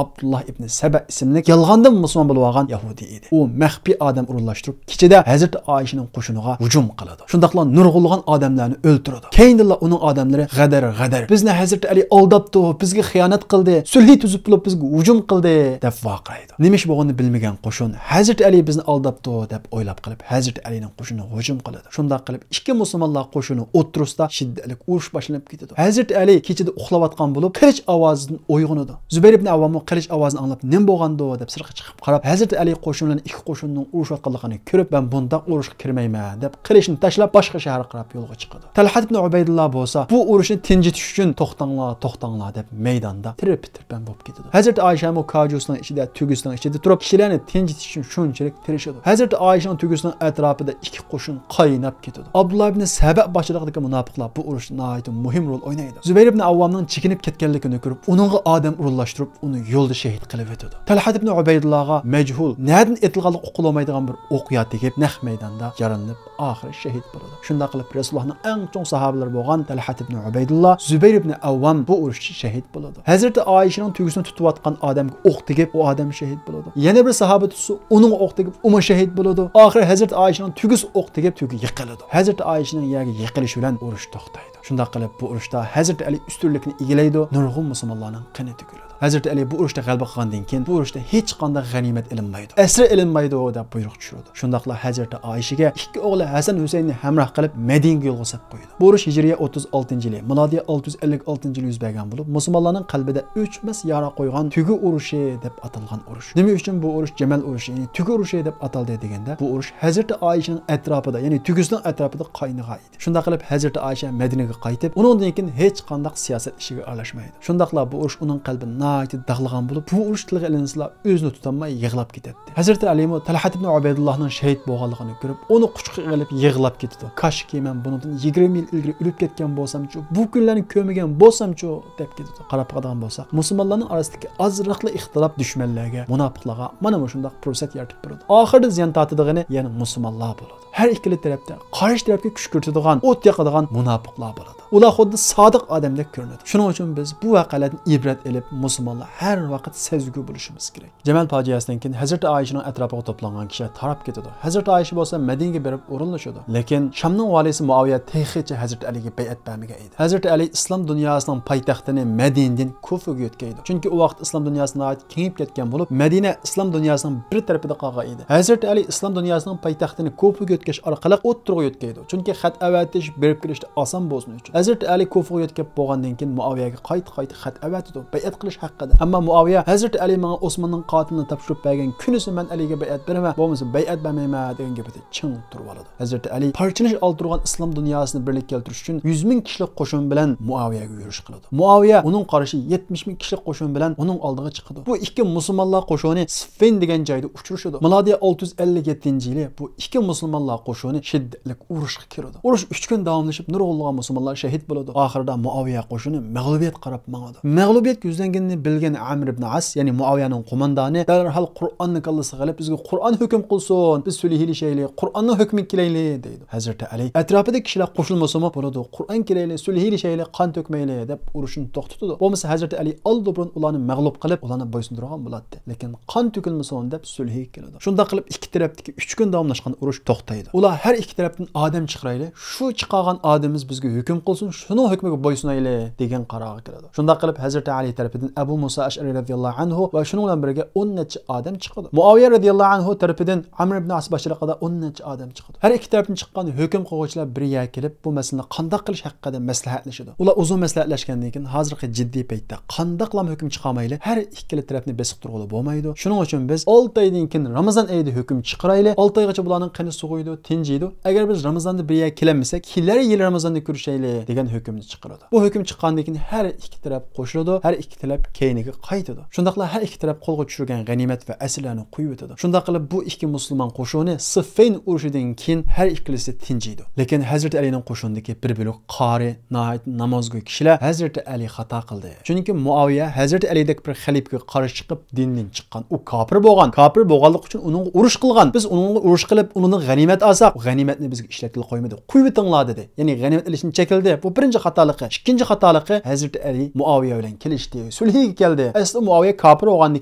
ئابدۇللا ئىبنى سەبە ئىسىملىك يالغاندىن مۇسۇلمان بولۇۋالغان يەھۇدىي ئىدى. ئۇ مەخپىي ئادەم ئورۇنلاشتۇرۇپ، كېچىدە ھەزرىتى ئائىشىنىڭ قوشۇنىغا ھۇجۇم قىلىدۇ. شۇنداقلا نۇرغۇنلىغان ئادەملەرنى ئۆلتۈرىدۇ. كەينىدىنلا ئۇنىڭ ئادەملىرى، «غەدەر، غەدەر! بىزنى ھەزرىتى ئەلى ئالداپتۇ، بىزگە خىيانەت قىلدى، سۈلھى تۈزۈپ بولۇپ بىزگە ھۇجۇم قىلدى» دەپ ۋارقىرايدۇ. نېمە ئىش بولغىنىنى بىلمىگەن قوشۇن، «ھەزرىتى ئەلى بىزنى ئالداپتۇ» دەپ ئويلاپ قېلىپ، ھەزرىتى ئەلىنىڭ قوشۇنىغا ھۇجۇم قىلىدۇ. شۇنداق قىلىپ ئىككى مۇسۇلمانلار قوشۇنى ئوتتۇرىسىدا شىددەتلىك ئۇرۇش باشلىنىپ كېتىدۇ. ھەزرىتى ئەلى كېچىدە ئۇخلاۋاتقان بولۇپ، قىلىچ ئاۋازىدىن ئويغىنىدۇ. زۇبەير ئىبنى ئاۋۋاممۇ قىلىچ ئاۋازىنى ئاڭلاپ، «نېمە بولغاندۇ؟» دەپ سىرتقا چىقىپ قاراپ، ھەزرىتى ئەلى قوشۇن بىلەن ئىككى قوشۇننىڭ ئۇرۇشۇۋاتقانلىقىنى كۆرۈپ، «مەن بۇنداق ئۇرۇشقا كىرمەيمەن» دەپ، قىلىچنى تاشلاپ، باشقا شەھەرگە قاراپ يولغا چىقىدۇ. تەلھەت ئىبنى ئۇبەيدۇللا بولسا بۇ ئۇرۇشنى تىنجىتىش ئۈچۈن، «توختاڭلار، توختاڭلار» دەپ، مەيداندا تىرپىتىرپەن بولۇپ كېتىدۇ. ھەزرىتى ئائىشەمۇ كاجۇسىنىڭ ئىچىدە، تۆگىسىنىڭ ئىچىدە تۇرۇپ، كىشىلەرنى تىنجىتىش ئۈچۈن شۇنچىلىك تىرىشىدۇ. ھەزرىتى ئائىشىنىڭ تۆگىسىنىڭ ئەتراپىدا ئىككى قوشۇن قايناپ كېتىدۇ. ئابدۇللا ئىبنى سەبە باشچىلىقىدىكى مۇناپىقلار بۇ ئۇرۇشتا ناھايىتى مۇھىم رول ئوينايدۇ. زۇبەير ئىبنى ئاۋۋامنىڭ چېكىنىپ كەتكەنلىكىنى كۆرۈپ، ئۇنىڭغا ئادەم ئورۇنلاشتۇرۇپ، ئۇنى يولدا شېھىت قىلىۋېتىدۇ. تەلھەت ئىبنى ئۇبەيدۇللاغا مەجھۇل، نەدىن ئېتىلغانلىقى ئۇقۇلمايدىغان بىر ئوق يا تېگىپ، نەق مەيداندا يارىلىنىپ، ئاخىرى شېھىت بولىدۇ. شۇنداق قىلىپ، رەسۇلۇللاھنىڭ ئەڭ چوڭ ساھابىلىرى بولغان تەلھەت ئىبنى ئۇبەيدۇللا، زۇبەير ئىبنى ئەۋۋام بۇ ئۇرۇشتا شېھىت بولىدۇ. ھەزرىتى ئائىشىنىڭ تۆگىسىنى تۇتۇۋاتقان ئادەمگە ئوق تېگىپ، ئۇ ئادەم شېھىت بولىدۇ. يەنە بىر ساھابە تۇتسا، ئۇنىڭغا ئوق تېگىپ، ئۇمۇ شېھىت بولىدۇ. ئاخىرى ھەزرىتى ئائىشىنىڭ تۆگىسى ئوق تېگىپ، تۆگە يىقىلىدۇ. ھەزرىتى ئائىشىنىڭ يەرگە يىقىلىشى بىلەن ئۇرۇش توختايدۇ. شۇنداق قىلىپ، بۇ ئۇرۇشتا ھەزرىتى ئەلى ئۈستۈنلۈكنى ئىگىلەيدۇ، نۇرغۇن مۇسۇلمانلارنىڭ قېنى تۆكۈلىدۇ. ھەزرىتى ئەلى بۇ ئۇرۇشتا غەلىبە قىلغاندىن كېيىن، بۇ ئۇرۇشتا ھېچقانداق غەنىيمەت ئېلىنمايدۇ، ئەسىر ئېلىنمايدۇ دەپ بۇيرۇق چۈشۈرىدۇ. شۇنداقلا ھەزرىتى ئائىشىگە ئىككى ئوغلى ھەسەن ھۈسەيننى ھەمراھ قىلىپ، مەدىنىگە يولغا سەپ قويىدۇ. بۇ ئۇرۇش ھىجرىيە ئوتتۇز ئالتىنچى يىلى، مىلادىيە ئالتە يۈز ئەللىك ئالتىنچى يىلى يۈز بەرگەن بولۇپ، مۇسۇلمانلارنىڭ قەلبىدە ئۆچمەس يارا قويغان تۆگە ئۇرۇشى دەپ ئاتالغان ئۇرۇش. نېمە ئۈچۈن بۇ ئۇرۇش جەمەل ئۇرۇشى، يەنى تۆگە ئۇرۇشى دەپ ئاتالدى دېگەندە، بۇ ئۇرۇش ھەزرىتى ئائىشىنىڭ ئەتراپىدا، يەنى تۆگىسىنىڭ ئەتراپىدا قاينىغان ئىدى. شۇنداق قىلىپ، ھەزرىتى ئائىشە مەدىنىگە قايتىپ، ئۇنىڭدىن كېيىن ھېچقانداق سىياسەت ئىشىغا ئارىلاشمايدۇ. شۇنداقلا بۇ ئۇرۇش ئۇنىڭ قەلبىنى ناھايىتى داغلىغان بولۇپ، بۇ ئۇرۇش تىلغا ئېلىنسىلا، ئۆزىنى تۇتالماي يىغلاپ كېتەتتى. ھەزرىتى ئەلىمۇ تەلھەت ئىبنى ئۇبەيدۇللاھنىڭ شېھىت بولغانلىقىنى كۆرۈپ، ئۇنى قۇچىقىغا ئېلىپ يىغلاپ كېتىدۇ. «كاشكى مەن بۇنىڭدىن يىگىرمە يىل ئىلگىرى ئۆلۈپ كەتكەن بولسامچۇ، بۇ كۈنلەرنى كۆرمىگەن بولسامچۇ» دەپ كېتىدۇ. قاراپ باقىدىغان بولساق، مۇسۇلمانلارنىڭ ئارىسىدىكى ئازراقلا ئىختىلاپ دۈشمەنلەرگە، مۇناپىقلارغا مانا مۇشۇنداق پۇرسەت يارىتىپ بېرىدۇ. ئاخىرىدا زىيان تارتىدىغىنى يەنە مۇسۇلمانلار بولىدۇ. ھەر ئىككىلا تەرەپتە قارشى تەرەپكە كۈچ كۆرسىتىدىغان، ئوت ياقىدىغان مۇناپىقلار بولىدۇ. ئۇلار خۇددى سادىق ئادەمدەك كۆرۈنىدۇ. شۇنىڭ ئۈچۈن بىز بۇ ۋەقەلەردىن ئىبرەت ئېلىپ، مۇسۇلمانلار ھەر ۋاقىت سەزگۈر بولۇشىمىز كېرەك. جەمەل پاجىئەسىدىن كېيىن ھەزرىتى ئائىشىنىڭ ئەتراپىغا توپلانغان كىشىلەر تاراپ كېتىدۇ. ھەزرىتى ئائىشە بولسا مەدىنىگە بېرىپ ئورۇنلىشىدۇ. لېكىن شامنىڭ ۋالىسى مۇئاۋىيە تېخىچە ھەزرىتى ئەلىگە بەيئەت بەرمىگەن ئىدى. ھەزرىتى ئەلى ئىسلام دۇنياسىنىڭ پايتەختىنى مەدىنىدىن كۇفىگە يۆتكەيدۇ. چۈنكى ئۇ ۋاقىت ئىسلام دۇنياسى ناھايىتى كېڭىيىپ كەتكەن بولۇپ، مەدىنە ئىسلام دۇنياسىنىڭ بىر تەرىپىدە قالغان ئىدى. ھەزرىتى ئەلى ئىسلام دۇنياسىنىڭ پايتەختىنى كۇفىگە يۆتكەش ئارقىلىق ئوتتۇرىغا يۆتكەيدۇ. چۈنكى خەت ئەۋەتىش، بېرىپ كېلىشتە ئاسان بولسۇن ئۈچۈن. ھەزرىتى ئەلى كۇفىغا يۆتكەپ بولغاندىن كېيىن، مۇئاۋىيەگە قايتا-قايتا خەت ئەۋەتىدۇ، بەيئەت قىلىش ئەمما مۇئاۋىيە، ھەزرىتى ئەلى ماڭا ئوسماننىڭ قاتىلىنى تاپشۇرۇپ بەرگەن كۈنىسى مەن ئەلىگە بەيئەت بېرىمەن، بولمىسا بەيئەت بەرمەيمەن، دېگەن گېپىدە چىڭ تۇرۇۋالىدۇ. ھەزرىتى ئەلى پارچىلىنىش ئالدى تۇرغان ئىسلام دۇنياسىنى بىرلىككە كەلتۈرۈش ئۈچۈن يۈز مىڭ كىشىلىك قوشۇن بىلەن مۇئاۋىيەگە يۈرۈش قىلىدۇ. مۇئاۋىيە ئۇنىڭ قارىشى يەتمىش مىڭ كىشىلىك قوشۇن بىلەن ئۇنىڭ ئالدىغا چىقىدۇ. بۇ ئىككى مۇسۇلمانلار قوشۇنى سىففىن دېگەن جايدا ئۇچرىشىدۇ. مىلادىيە ئالتە يۈز ئەللىك يەتتىنچى يىلى بۇ ئىككى مۇسۇلمانلار قوشۇنى شىددەتلىك ئۇرۇشقا كىرىدۇ. ئۇرۇش ئۈچ كۈن داۋاملىشىپ، نۇرغۇنلىغان مۇسۇلمانلار شەھىت بولىدۇ. ئاخىرىدا مۇئاۋىيە قوشۇنى مەغلۇبىيەت قاراپ ماڭىدۇ. مەغلۇبىيەت يۈزلەنگىنىنى بىلگەن ئەمر ئىبن ئاس، يەنى مۇئاۋىيەنىڭ قوماندانى، دەرھال قۇرئاننى كاللىسىغا ئېلىپ، بىزگە قۇرئان ھۆكۈم قىلسۇن، بىز سۈلھىلىشەيلى، قۇرئاننىڭ ھۆكمىگە كېلەيلى، دەيدۇ. ھەزرىتى ئەلى ئەتراپىدىكى كىشىلەر قوشۇلمىسىمۇ بولىدۇ، قۇرئان كېلەيلى، سۈلھىلىشەيلى، قان تۆكمەيلى، دەپ ئۇرۇشنى توختىتىدۇ. بولمىسا ھەزرىتى ئەلى ئالدى بۇرۇن ئۇلارنى مەغلۇپ قىلىپ، ئۇلارنى بويسۇندۇرغان بولاتتى. لېكىن قان تۆكۈلمىسۇن دەپ سۈلھىگە كېلىدۇ. شۇنداق قىلىپ ئىككى تەرەپتىكى ئۈچ كۈن داۋاملاشقان ئۇرۇش توختايدۇ. ئۇلار ھەر ئىككى تەرەپتىن ئادەم چىقىرايلى، شۇ چىقارغان ئادىمىمىز بىزگە ھۆكۈم قىلسۇن، شۇنىڭ ھۆكمىگە بويسۇنايلى، دېگەن قارارغا كېلىدۇ. شۇنداق قىلىپ ھەزرىتى ئەلى تەرىپىدىن ئەبۇ مۇسا ئەشئەرى رەزىياللاھۇ ئەنھۇ ۋە شۇنىڭ بىلەن بىرگە ئون نەچچە ئادەم چىقىدۇ. مۇئاۋىيە رەزىياللاھۇ ئەنھۇ تەرىپىدىن ئەمر ئىبن ئاس باشچىلىقىدا ئون نەچچە ئادەم چىقىدۇ. ھەر ئىككى تەرەپتىن چىققان ھۆكۈم قىلغۇچىلار بىر يەرگە كېلىپ، بۇ مەسىلىنى قانداق قىلىش ھەققىدە مەسلىھەتلىشىدۇ. ئۇلار ئۇزۇن مەسلىھەتلەشكەندىن كېيىن، ھازىرقى جىددىي پەيتتە قانداقلام ھۆكۈم چىقارمايلى، ھەر ئىككىلا تەرەپنى بېسىقتۇرغىلى بولمايدۇ. شۇنىڭ ئۈچۈن بىز ئالتە ئايدىن كېيىن رامىزان ئېيىدا ھۆكۈم چىقىرايلى. ئالتە ئايغىچە بۇلارنىڭ قېنى سوغۇيدۇ، تىنجىيدۇ. ئەگەر بىز رامىزاندا بىر يەرگە كېلەلمىسەك، كېلەر يىلى رامىزاندا كۆرۈشەيلى، دېگەن ھۆكۈمنى چىقىرىدۇ. بۇ ھۆكۈم چىققاندىن كېيىن ھەر ئىككى تەرەپ قوشۇلىدۇ، ھەر ئىككى تەرەپ كەينىگە قايتىدۇ. شۇنداقلا ھەر ئىككى تەرەپ قولغا چۈشۈرگەن غەنىيمەت ۋە ئەسىرلەرنى قويۇۋېتىدۇ. شۇنداق قىلىپ بۇ ئىككى مۇسۇلمان قوشۇنى سىففەين ئۇرۇشىدىن كېيىن ھەر ئىككىلىسى تىنجىيدۇ. لېكىن ھەزرىتى ئەلىنىڭ قوشۇنىدىكى بىر بۆلەك قارى، ناھايىتى نامازگوي كىشىلەر ھەزرىتى ئەلى خاتا قىلدى. چۈنكى مۇئاۋىيە ھەزرىتى ئەلىدەك بىر خەلىپىگە قارشى چىقىپ دىندىن چىققان. ئۇ كاپىر بولغان. كاپىر بولغانلىقى ئۈچۈن ئۇنىڭغا ئۇرۇش قىلغان. بىز ئۇنىڭغا ئۇرۇش قىلىپ، ئۇنىڭدىن غەنىيمەت ئالساق، غەنىيمەتنى بىزگە ئىشلەتكىلى قويمىدى. قويۇۋېتىڭلار دېدى. يەنى غەنىيمەت ئېلىشتىن چەكلىدى. بۇ بىرىنچى خاتالىقى. ئىككىنچى خاتالىقى، ھەزرىتى ئەلى مۇئاۋىيە بىلەن كېلىشتى، سۈلھىگە كەلدى. ئەسلى مۇئاۋىيە كاپىر بولغاندىن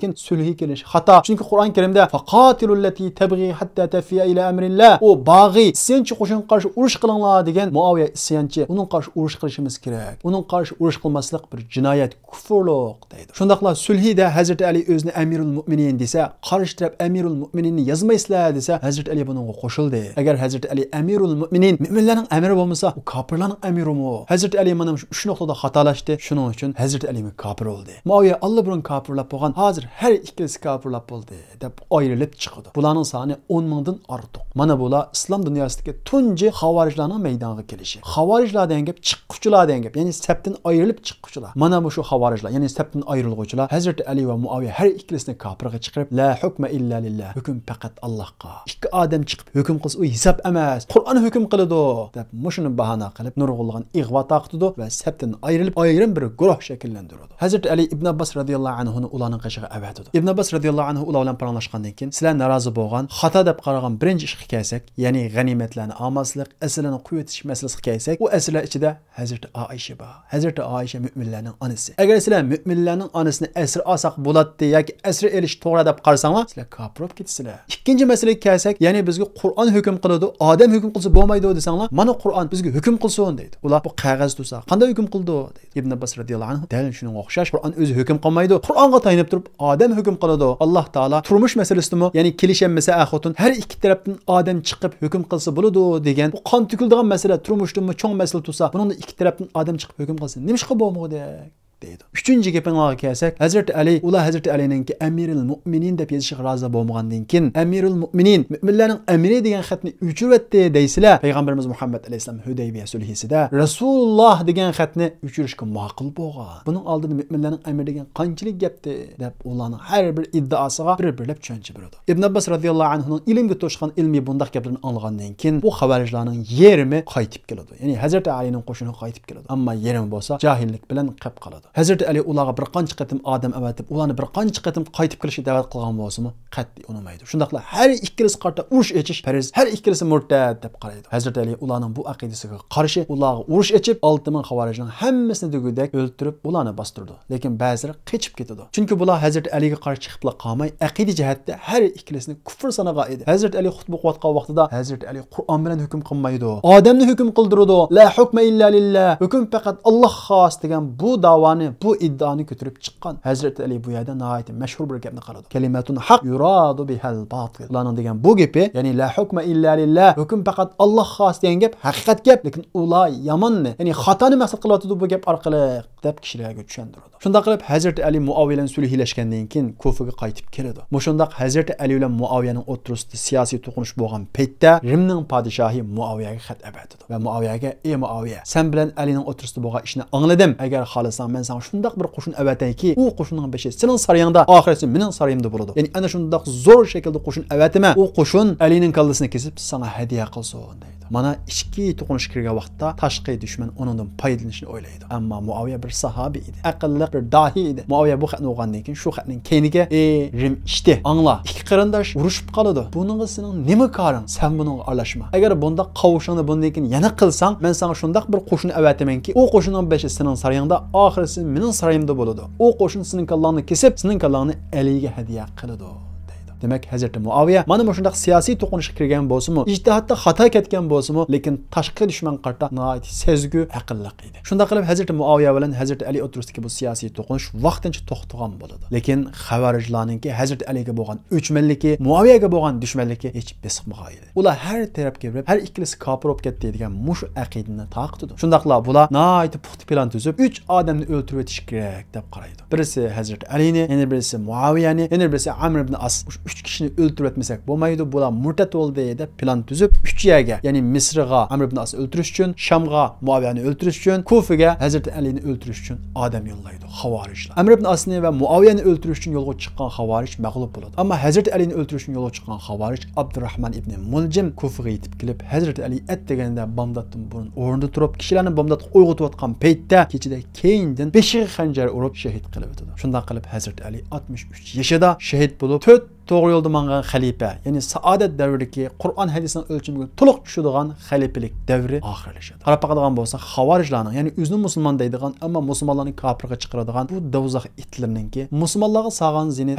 كېيىن سۈلھىگە كېلىش خاتا. چۈنكى قۇرئان كەرىمدە «فقاتلوا التي تبغي حتى تفيء إلى أمر الله»، ئۇ باغى، ئىسيانچى قوشۇنغا قارشى ئۇرۇش قىلىڭلار دېگەن. مۇئاۋىيە ئىسيانچى، ئۇنىڭغا قارشى ئۇرۇش قىلىشىمىز كېرەك. ئۇنىڭغا قارشى ئۇرۇش قىلماسلىق بىر جىنايەت، كۇفۇرلۇق دەيدۇ. شۇنداقلا سۈلھىدە ھەزرىتى ئەلى ئۆزىنى ئەمىرۇل مۇئمىنىن دېسە، قارشى تەرەپ ئەمىرۇل مۇئمىنىننى يازمايسىلەر دېسە، ھەزرىتى ئەلى بۇنىڭغا قوشۇلدى. ئەگەر ھەزرىتى ئەلى ئەمىرۇل مۇئمىنىن، مۆمىنلەرنىڭ ئەمىرى بولمىسا، ئۇ كاپىرلارنىڭ ئەمىرىمۇ؟ ھەزرىتى ئەلى مانا مۇشۇ ئۈچ نۇقتىدا خاتالاشتى. شۇنىڭ ئۈچۈن ھەزرىتى ئەلىمۇ كاپىر بولدى. مۇئاۋىيە ئاللىبۇرۇن كاپىرلاپ بولغان، ھازىر ھەر ئىككىلىسى كاپىرلاپ بولدى، دەپ ئايرىلىپ چىقىدۇ. بۇلارنىڭ سانى ئون مىڭدىن ئارتۇق. مانا بۇلار ئىسلام دۇنياسىدىكى تۇنجى خاۋارىجلارنىڭ مەيدانغا كېلىشى. خاۋارىجلار دېگەن گەپ چىققۇچىلار دېگەن گەپ. يەنى سەپتىن ئايرىلىپ چىققۇچىلار. مانا مۇشۇ خاۋارىجلار، يەنى سەپتىن ئايرىلغۇچىلار ھەزرىتى ئەلى ۋە مۇئاۋىيە ھەر ئىككىلىسىنى كاپىرغا چىقىرىپ، «لا ھۇكمە ئىللا لىللا»، ھۆكۈم پەقەت ئاللاھقا. ئىككى ئادەم چىقىپ ھۆكۈم قىلسا، ئۇ ھېساب ئەمەس، قۇرئان ھۆكۈم قىلىدۇ، دەپ مۇشۇنى باھانە قىلىپ نۇرغۇنلىغان ئىغۋا تارقىتىدۇ ۋە سەپتىن ئايرىلىپ، ئايرىم بىر گۇرۇھ شەكىللەندۈرىدۇ. ھەزرىتى ئەلى ئىبن ئابباس رەزىياللاھۇ ئەنھۇنى ئۇلارنىڭ قېشىغا ئەۋەتىدۇ. ئىبن ئابباس رەزىياللاھۇ ئەنھۇ ئۇلار بىلەن پاراڭلاشقاندىن كېيىن، سىلەر نارازى بولغان، خاتا دەپ قارىغان بىرىنچى ئىشقا كەلسەك، يەنى غەنىيمەتلەرنى ئالماسلىق، ئەسىرلەرنى قويۇۋېتىش مەسىلىسىگە كەلسەك، ئۇ ئەسىرلەر ئىچىدە ھەزرىتى ئائىشە بار. ھەزرىتى ئائىشە مۆمىنلەرنىڭ ئانىسى. ئەگەر سىلەر مۆمىنلەرنىڭ ئانىسىنى ئەسىر ئالساق بولاتتى ياكى ئەسىر ئېلىش توغرا دەپ قارىساڭلار، سىلەر كاپىر بولۇپ كېتىسىلەر. ئىككىنچى مەسىلىگە كەلسەك، يەنى بىزگە قۇرئان ھۆكۈم قىلىدۇ، ئادەم ھۆكۈم قىلسا بولمايدۇ دېسەڭلار، مانا قۇرئان بىزگە ھۆكۈم قىلسۇن دەيدۇ. ئۇلار بۇ قەغەز تۇرسا قانداق ھۆكۈم قىلىدۇ دەيدۇ. ئىبن ئابباس رەزىياللاھۇ ئەنھۇ دەل شۇنىڭغا ئوخشاش، قۇرئان ئۆزى ھۆكۈم قىلمايدۇ. قۇرئانغا تايىنىپ تۇرۇپ ئادەم ھۆكۈم قىلىدۇ. ئاللاھ تائالا تۇرمۇش مەسىلىسىدىمۇ، يەنى كېلىشەلمىسە ئەر خوتۇن، ھەر ئىككى تەرەپتىن ئادەم چىقىپ ھۆكۈم قىلسا بولىدۇ دېگەن. بۇ قان تۆكۈلىدىغان مەسىلە، تۇرمۇشتىنمۇ چوڭ مەسىلە تۇرسا، بۇنىڭدا ئىككى تەرەپتىن ئادەم چىقىپ ھۆكۈم قىلسا نېمىشقا بولمىغۇدەك؟ دەيدۇ. ئۈچىنچى گېپىڭلارغا كەلسەك، ھەزرىتى ئەلى، ئۇلار ھەزرىتى ئەلىنىڭكى ئەمىرۇل مۇئمىنىن دەپ يېزىشىغا رازى بولمىغاندىن كېيىن، ئەمىرۇل مۇئمىنىن، مۆمىنلەرنىڭ ئەمىرى دېگەن خەتنى ئۆچۈرۈۋەتتى دەيسىلەر. پەيغەمبىرىمىز مۇھەممەد ئەلەيھىسسالام ھۇدەيبىيە سۈلھىسىدە رەسۇلۇللاھ دېگەن خەتنى ئۆچۈرۈشكە ماقۇل بولغان. بۇنىڭ ئالدىدا مۆمىنلەرنىڭ ئەمىرى دېگەن قانچىلىك گەپتى، دەپ ئۇلارنىڭ ھەر بىر ئىددىئاسىغا بىر-بىرلەپ چۈشەنچە بېرىدۇ. ئىبن ئابباس رەزىياللاھۇ ئەنھۇنىڭ ئىلىمگە توشقان ئىلمىي بۇنداق گەپلىرىنى ئاڭلىغاندىن كېيىن، بۇ خاۋارىجلارنىڭ يېرىمى قايتىپ كېلىدۇ. يەنى ھەزرىتى ئەلىنىڭ قوشۇنى قايتىپ كېلىدۇ. ئەمما يېرىمى بولسا جاھىللىق بىلەن قېلىپ قالىدۇ. ھەزرىتى ئەلى ئۇلارغا بىر قانچە قېتىم ئادەم ئەۋەتىپ، ئۇلارنى بىر قانچە قېتىم قايتىپ كېلىشكە دەۋەت قىلغان بولسىمۇ، قەتئىي ئۇنىمايدۇ. شۇنداقلا ھەر ئىككىلىسىگە قارىتا ئۇرۇش ئېچىش پەرز، ھەر ئىككىلىسى مۇرتەت دەپ قارايدۇ. ھەزرىتى ئەلى ئۇلارنىڭ بۇ ئەقىدىسىگە قارشى ئۇلارغا ئۇرۇش ئېچىپ، ئالتە مىڭ خاۋارىجنىڭ ھەممىسىنى دېگۈدەك ئۆلتۈرۈپ، ئۇلارنى باستۇرىدۇ. لېكىن بەزىلىرى قېچىپ كېتىدۇ. چۈنكى بۇلار ھەزرىتى ئەلىگە قارشى چىقىپلا قالماي، ئەقىدە جەھەتتە ھەر ئىككىلىسىنى كۇفر سانىغان ئىدى. ھەزرىتى ئەلى خۇتبە ئوقۇۋاتقان ۋاقتىدا ھەزرىتى ئەلى قۇرئان بىلەن ھۆكۈم قىلمايدۇ. ئادەمنى ھۆكۈم قىلدۇرىدۇ. لا ھۇكمە ئىللا لىللا. ھۆكۈم پەقەت ئاللاھقا خاس دېگەن بۇ داۋانى يەنى بۇ ئىددىئانى كۆتۈرۈپ چىققان ھەزرىتى ئەلى بۇ يەردە ناھايىتى مەشھۇر بىر گەپنى قىلىدۇ. كەلىمەتۇن ھەق يۇرادۇ بىھەل باتىل. ئۇلارنىڭ دېگەن بۇ گېپى، يەنى لا ھۇكمە ئىللا لىللا، ھۆكۈم پەقەت ئاللاھقا خاس دېگەن گەپ ھەقىقەت گەپ، لېكىن ئۇلار ياماننى، يەنى خاتانى مەقسەت قىلىۋاتىدۇ بۇ گەپ ئارقىلىق، دەپ كىشىلەرگە چۈشەندۈرىدۇ. شۇنداق قىلىپ ھەزرىتى ئەلى مۇئاۋىيە بىلەن سۈلھىلەشكەندىن كېيىن كۇفىگە قايتىپ كېلىدۇ. مۇشۇنداق ھەزرىتى ئەلى بىلەن مۇئاۋىيەنىڭ ئوتتۇرىسىدا سىياسىي توقۇنۇش بولغان پەيتتە رىمنىڭ پادىشاھى مۇئاۋىيەگە خەت ئەۋەتىدۇ ۋە مۇئاۋىيەگە: ئى مۇئاۋىيە، سەن بىلەن ئەلىنىڭ ئوتتۇرىسىدا بولغان ئىشنى ئاڭلىدىم. ئەگەر خالىساڭ، مەن ساڭا شۇنداق بىر قوشۇن ئەۋەتەيكى، ئۇ قوشۇننىڭ بېشى سېنىڭ سارىيىڭدا، ئاخىرىسى مېنىڭ سارىيىمدا بولىدۇ. يەنى ئەنە شۇنداق زور شەكىلدە قوشۇن ئەۋەتىمەن، ئۇ قوشۇن ئەلىنىڭ كاللىسىنى كېسىپ ساڭا ھەدىيە قىلسۇن، دەيدۇ. مانا ئىچكى توقۇنۇشقا كىرگەن ۋاقىتتا تاشقى دۈشمەن ئۇنىڭدىن پايدىلىنىشنى ئويلايدۇ. ئەمما مۇئاۋىيە بىر ساھابى ئىدى، ئەقىللىق بىر داھىي ئىدى. مۇئاۋىيە بۇ خەتنى ئوقۇغاندىن كېيىن شۇ خەتنىڭ كەينىگە: ئى رىم ئىشتى، ئاڭلا، ئىككى قېرىنداش ئۇرۇشۇپ قالىدۇ. بۇنىڭغا سېنىڭ نېمە كارىڭ؟ سەن بۇنىڭغا ئارىلاشما. ئەگەر بۇنداق قاۋىشىڭنى بۇندىن كېيىن يەنە قىلساڭ، مەن ساڭا شۇنداق بىر قوشۇن ئەۋەتىمەنكى، ئۇ قوشۇننىڭ بېشى سېنىڭ سارىيىڭدا، ئاخىرىسى مېنىڭ سارىيىمدا بولىدۇ. ئۇ قوشۇن سېنىڭ كاللاڭنى كېسىپ، سېنىڭ كاللاڭنى ئەلىگە ھەدىيە قىلىدۇ، دەيدۇ. دېمەك، ھەزرىتى مۇئاۋىيە مانا مۇشۇنداق سىياسىي توقۇنۇشقا كىرگەن بولسىمۇ، ئىجتىھادتا خاتا كەتكەن بولسىمۇ، لېكىن تاشقى دۈشمەنگە قارىتا ناھايىتى سەزگۈ، ئەقىللىق ئىدى. شۇنداق قىلىپ، ھەزرىتى مۇئاۋىيە بىلەن ھەزرىتى ئەلى ئوتتۇرىسىدىكى بۇ سىياسىي توقۇنۇش ۋاقتىنچە توختىغان بولىدۇ. لېكىن خەۋارىجلارنىڭكى ھەزرىتى ئەلىگە بولغان ئۆچمەنلىكى، مۇئاۋىيەگە بولغان دۈشمەنلىكى ھېچ بېسىقمىغان ئىدى. ئۇلار ھەر تەرەپكە بېرىپ، ھەر ئىككىلىسى كاپىر بولۇپ كەتتى دېگەن مۇشۇ ئەقىدىنى تارقىتىدۇ. شۇنداقلا بۇلار ناھايىتى پۇختا پىلان تۈزۈپ، ئۈچ ئادەمنى ئۆلتۈرۈۋېتىش كېرەك دەپ قارايدۇ. بىرسى ھەزرىتى ئەلىنى، يەنە بىرسى مۇئاۋىيەنى، يەنە بىرسى ئەمر ئىبن ئاس. مۇشۇ ئۈچ كىشىنى ئۆلتۈرۈۋەتمىسەك بولمايدۇ، بۇلار مۇرتەت بولدى دەپ پىلان تۈزۈپ، ئۈچ يەرگە، يەنى مىسىرغا ئەمر ئىبن ئاسنى ئۆلتۈرۈش ئۈچۈن، شامغا مۇئاۋىيەنى ئۆلتۈرۈش ئۈچۈن، كۇفىگە ھەزرىتى ئەلىنى ئۆلتۈرۈش ئۈچۈن ئادەم يوللايدۇ خاۋارىجلار. ئەمر ئىبن ئاسنى ۋە مۇئاۋىيەنى ئۆلتۈرۈش ئۈچۈن يولغا چىققان خاۋارىج مەغلۇپ بولىدۇ. ئەمما ھەزرىتى ئەلىنى ئۆلتۈرۈش ئۈچۈن يولغا چىققان خاۋارىج ئابدۇرراھمان ئىبنى مۇلجىم كۇفىغا يېتىپ كېلىپ، ھەزرىتى ئەلى ئەتىگەندە بامداتتىن بۇرۇن ئورنىدا تۇرۇپ، كىشىلەرنى بامداتقا ئويغىتىۋاتقان پەيتتە، كېچىدە كەينىدىن بېشىغا خەنجەر ئۇرۇپ شېھىت قىلىۋېتىدۇ. شۇنداق قىلىپ ھەزرىتى ئەلى ئاتمىش ئۈچ يېشىدا شېھىت بولۇپ، تۆت توغرا يولدا مانغان خەلىپە، يەنى سائادەت دەۋرىدىكى قۇرئان ھەدىسنىڭ ئۆلچىمىگە تولۇق چۈشىدىغان خەلىپىلىك دەۋرى ئاخىرلىشىدۇ. قاراپ باقىدىغان بولساق، خاۋارىجلارنىڭ، يەنى ئۆزىنى مۇسۇلمان دەيدىغان، ئەمما مۇسۇلمانلارنى كاپىرغا چىقىرىدىغان بۇ دوزاخ ئىتلىرىنىڭكى مۇسۇلمانلارغا سالغان زىيىنى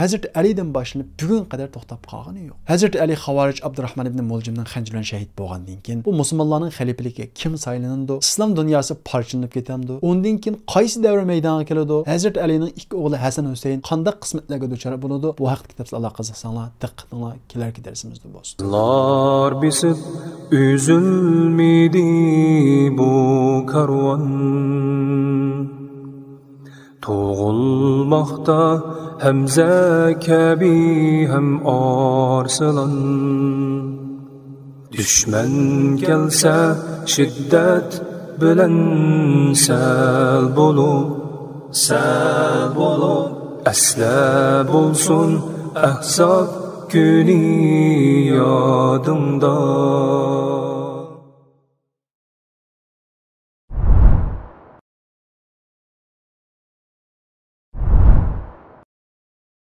ھەزرىتى ئەلىدىن باشلىنىپ بۈگۈنگە قەدەر توختاپ قالغىنى يوق. ھەزرىتى ئەلى خاۋارىج ئابدۇرراھمان ئىبنى مۇلجىمنىڭ خەنجىرى بىلەن شېھىت بولغاندىن كېيىن، بۇ مۇسۇلمانلارنىڭ خەلىپىلىكىگە كىم سايلىنىدۇ؟ ئىسلام دۇنياسى پارچىلىنىپ كېتەمدۇ؟ ئۇندىن كېيىن قايسى دەۋر مەيدانغا كېلىدۇ؟ ھەزرىتى ئەلىنىڭ ئىككى ئوغلى ھەسەن ھۈسەين قانداق قىسمەتلەرگە دۇچار بولىدۇ؟ بۇ ھەقتىكى تەپسىلاتلارغا قىزىقساڭلار، دىققىتىڭلار كېلەركى دەرسىمىزدە بولسۇن. قىزلار بېسىپ ئۈزۈلمىدى بۇ كارۋان. تۇغۇلماقتا ھەمزە كەبى ھەم ئارسلان. دۈشمەن كەلسە شىددەت بىلەن سەل بولۇپ، سەل بولۇپ. ئەسلە بولسۇن ئەھزاب كۈنى يادىڭدا.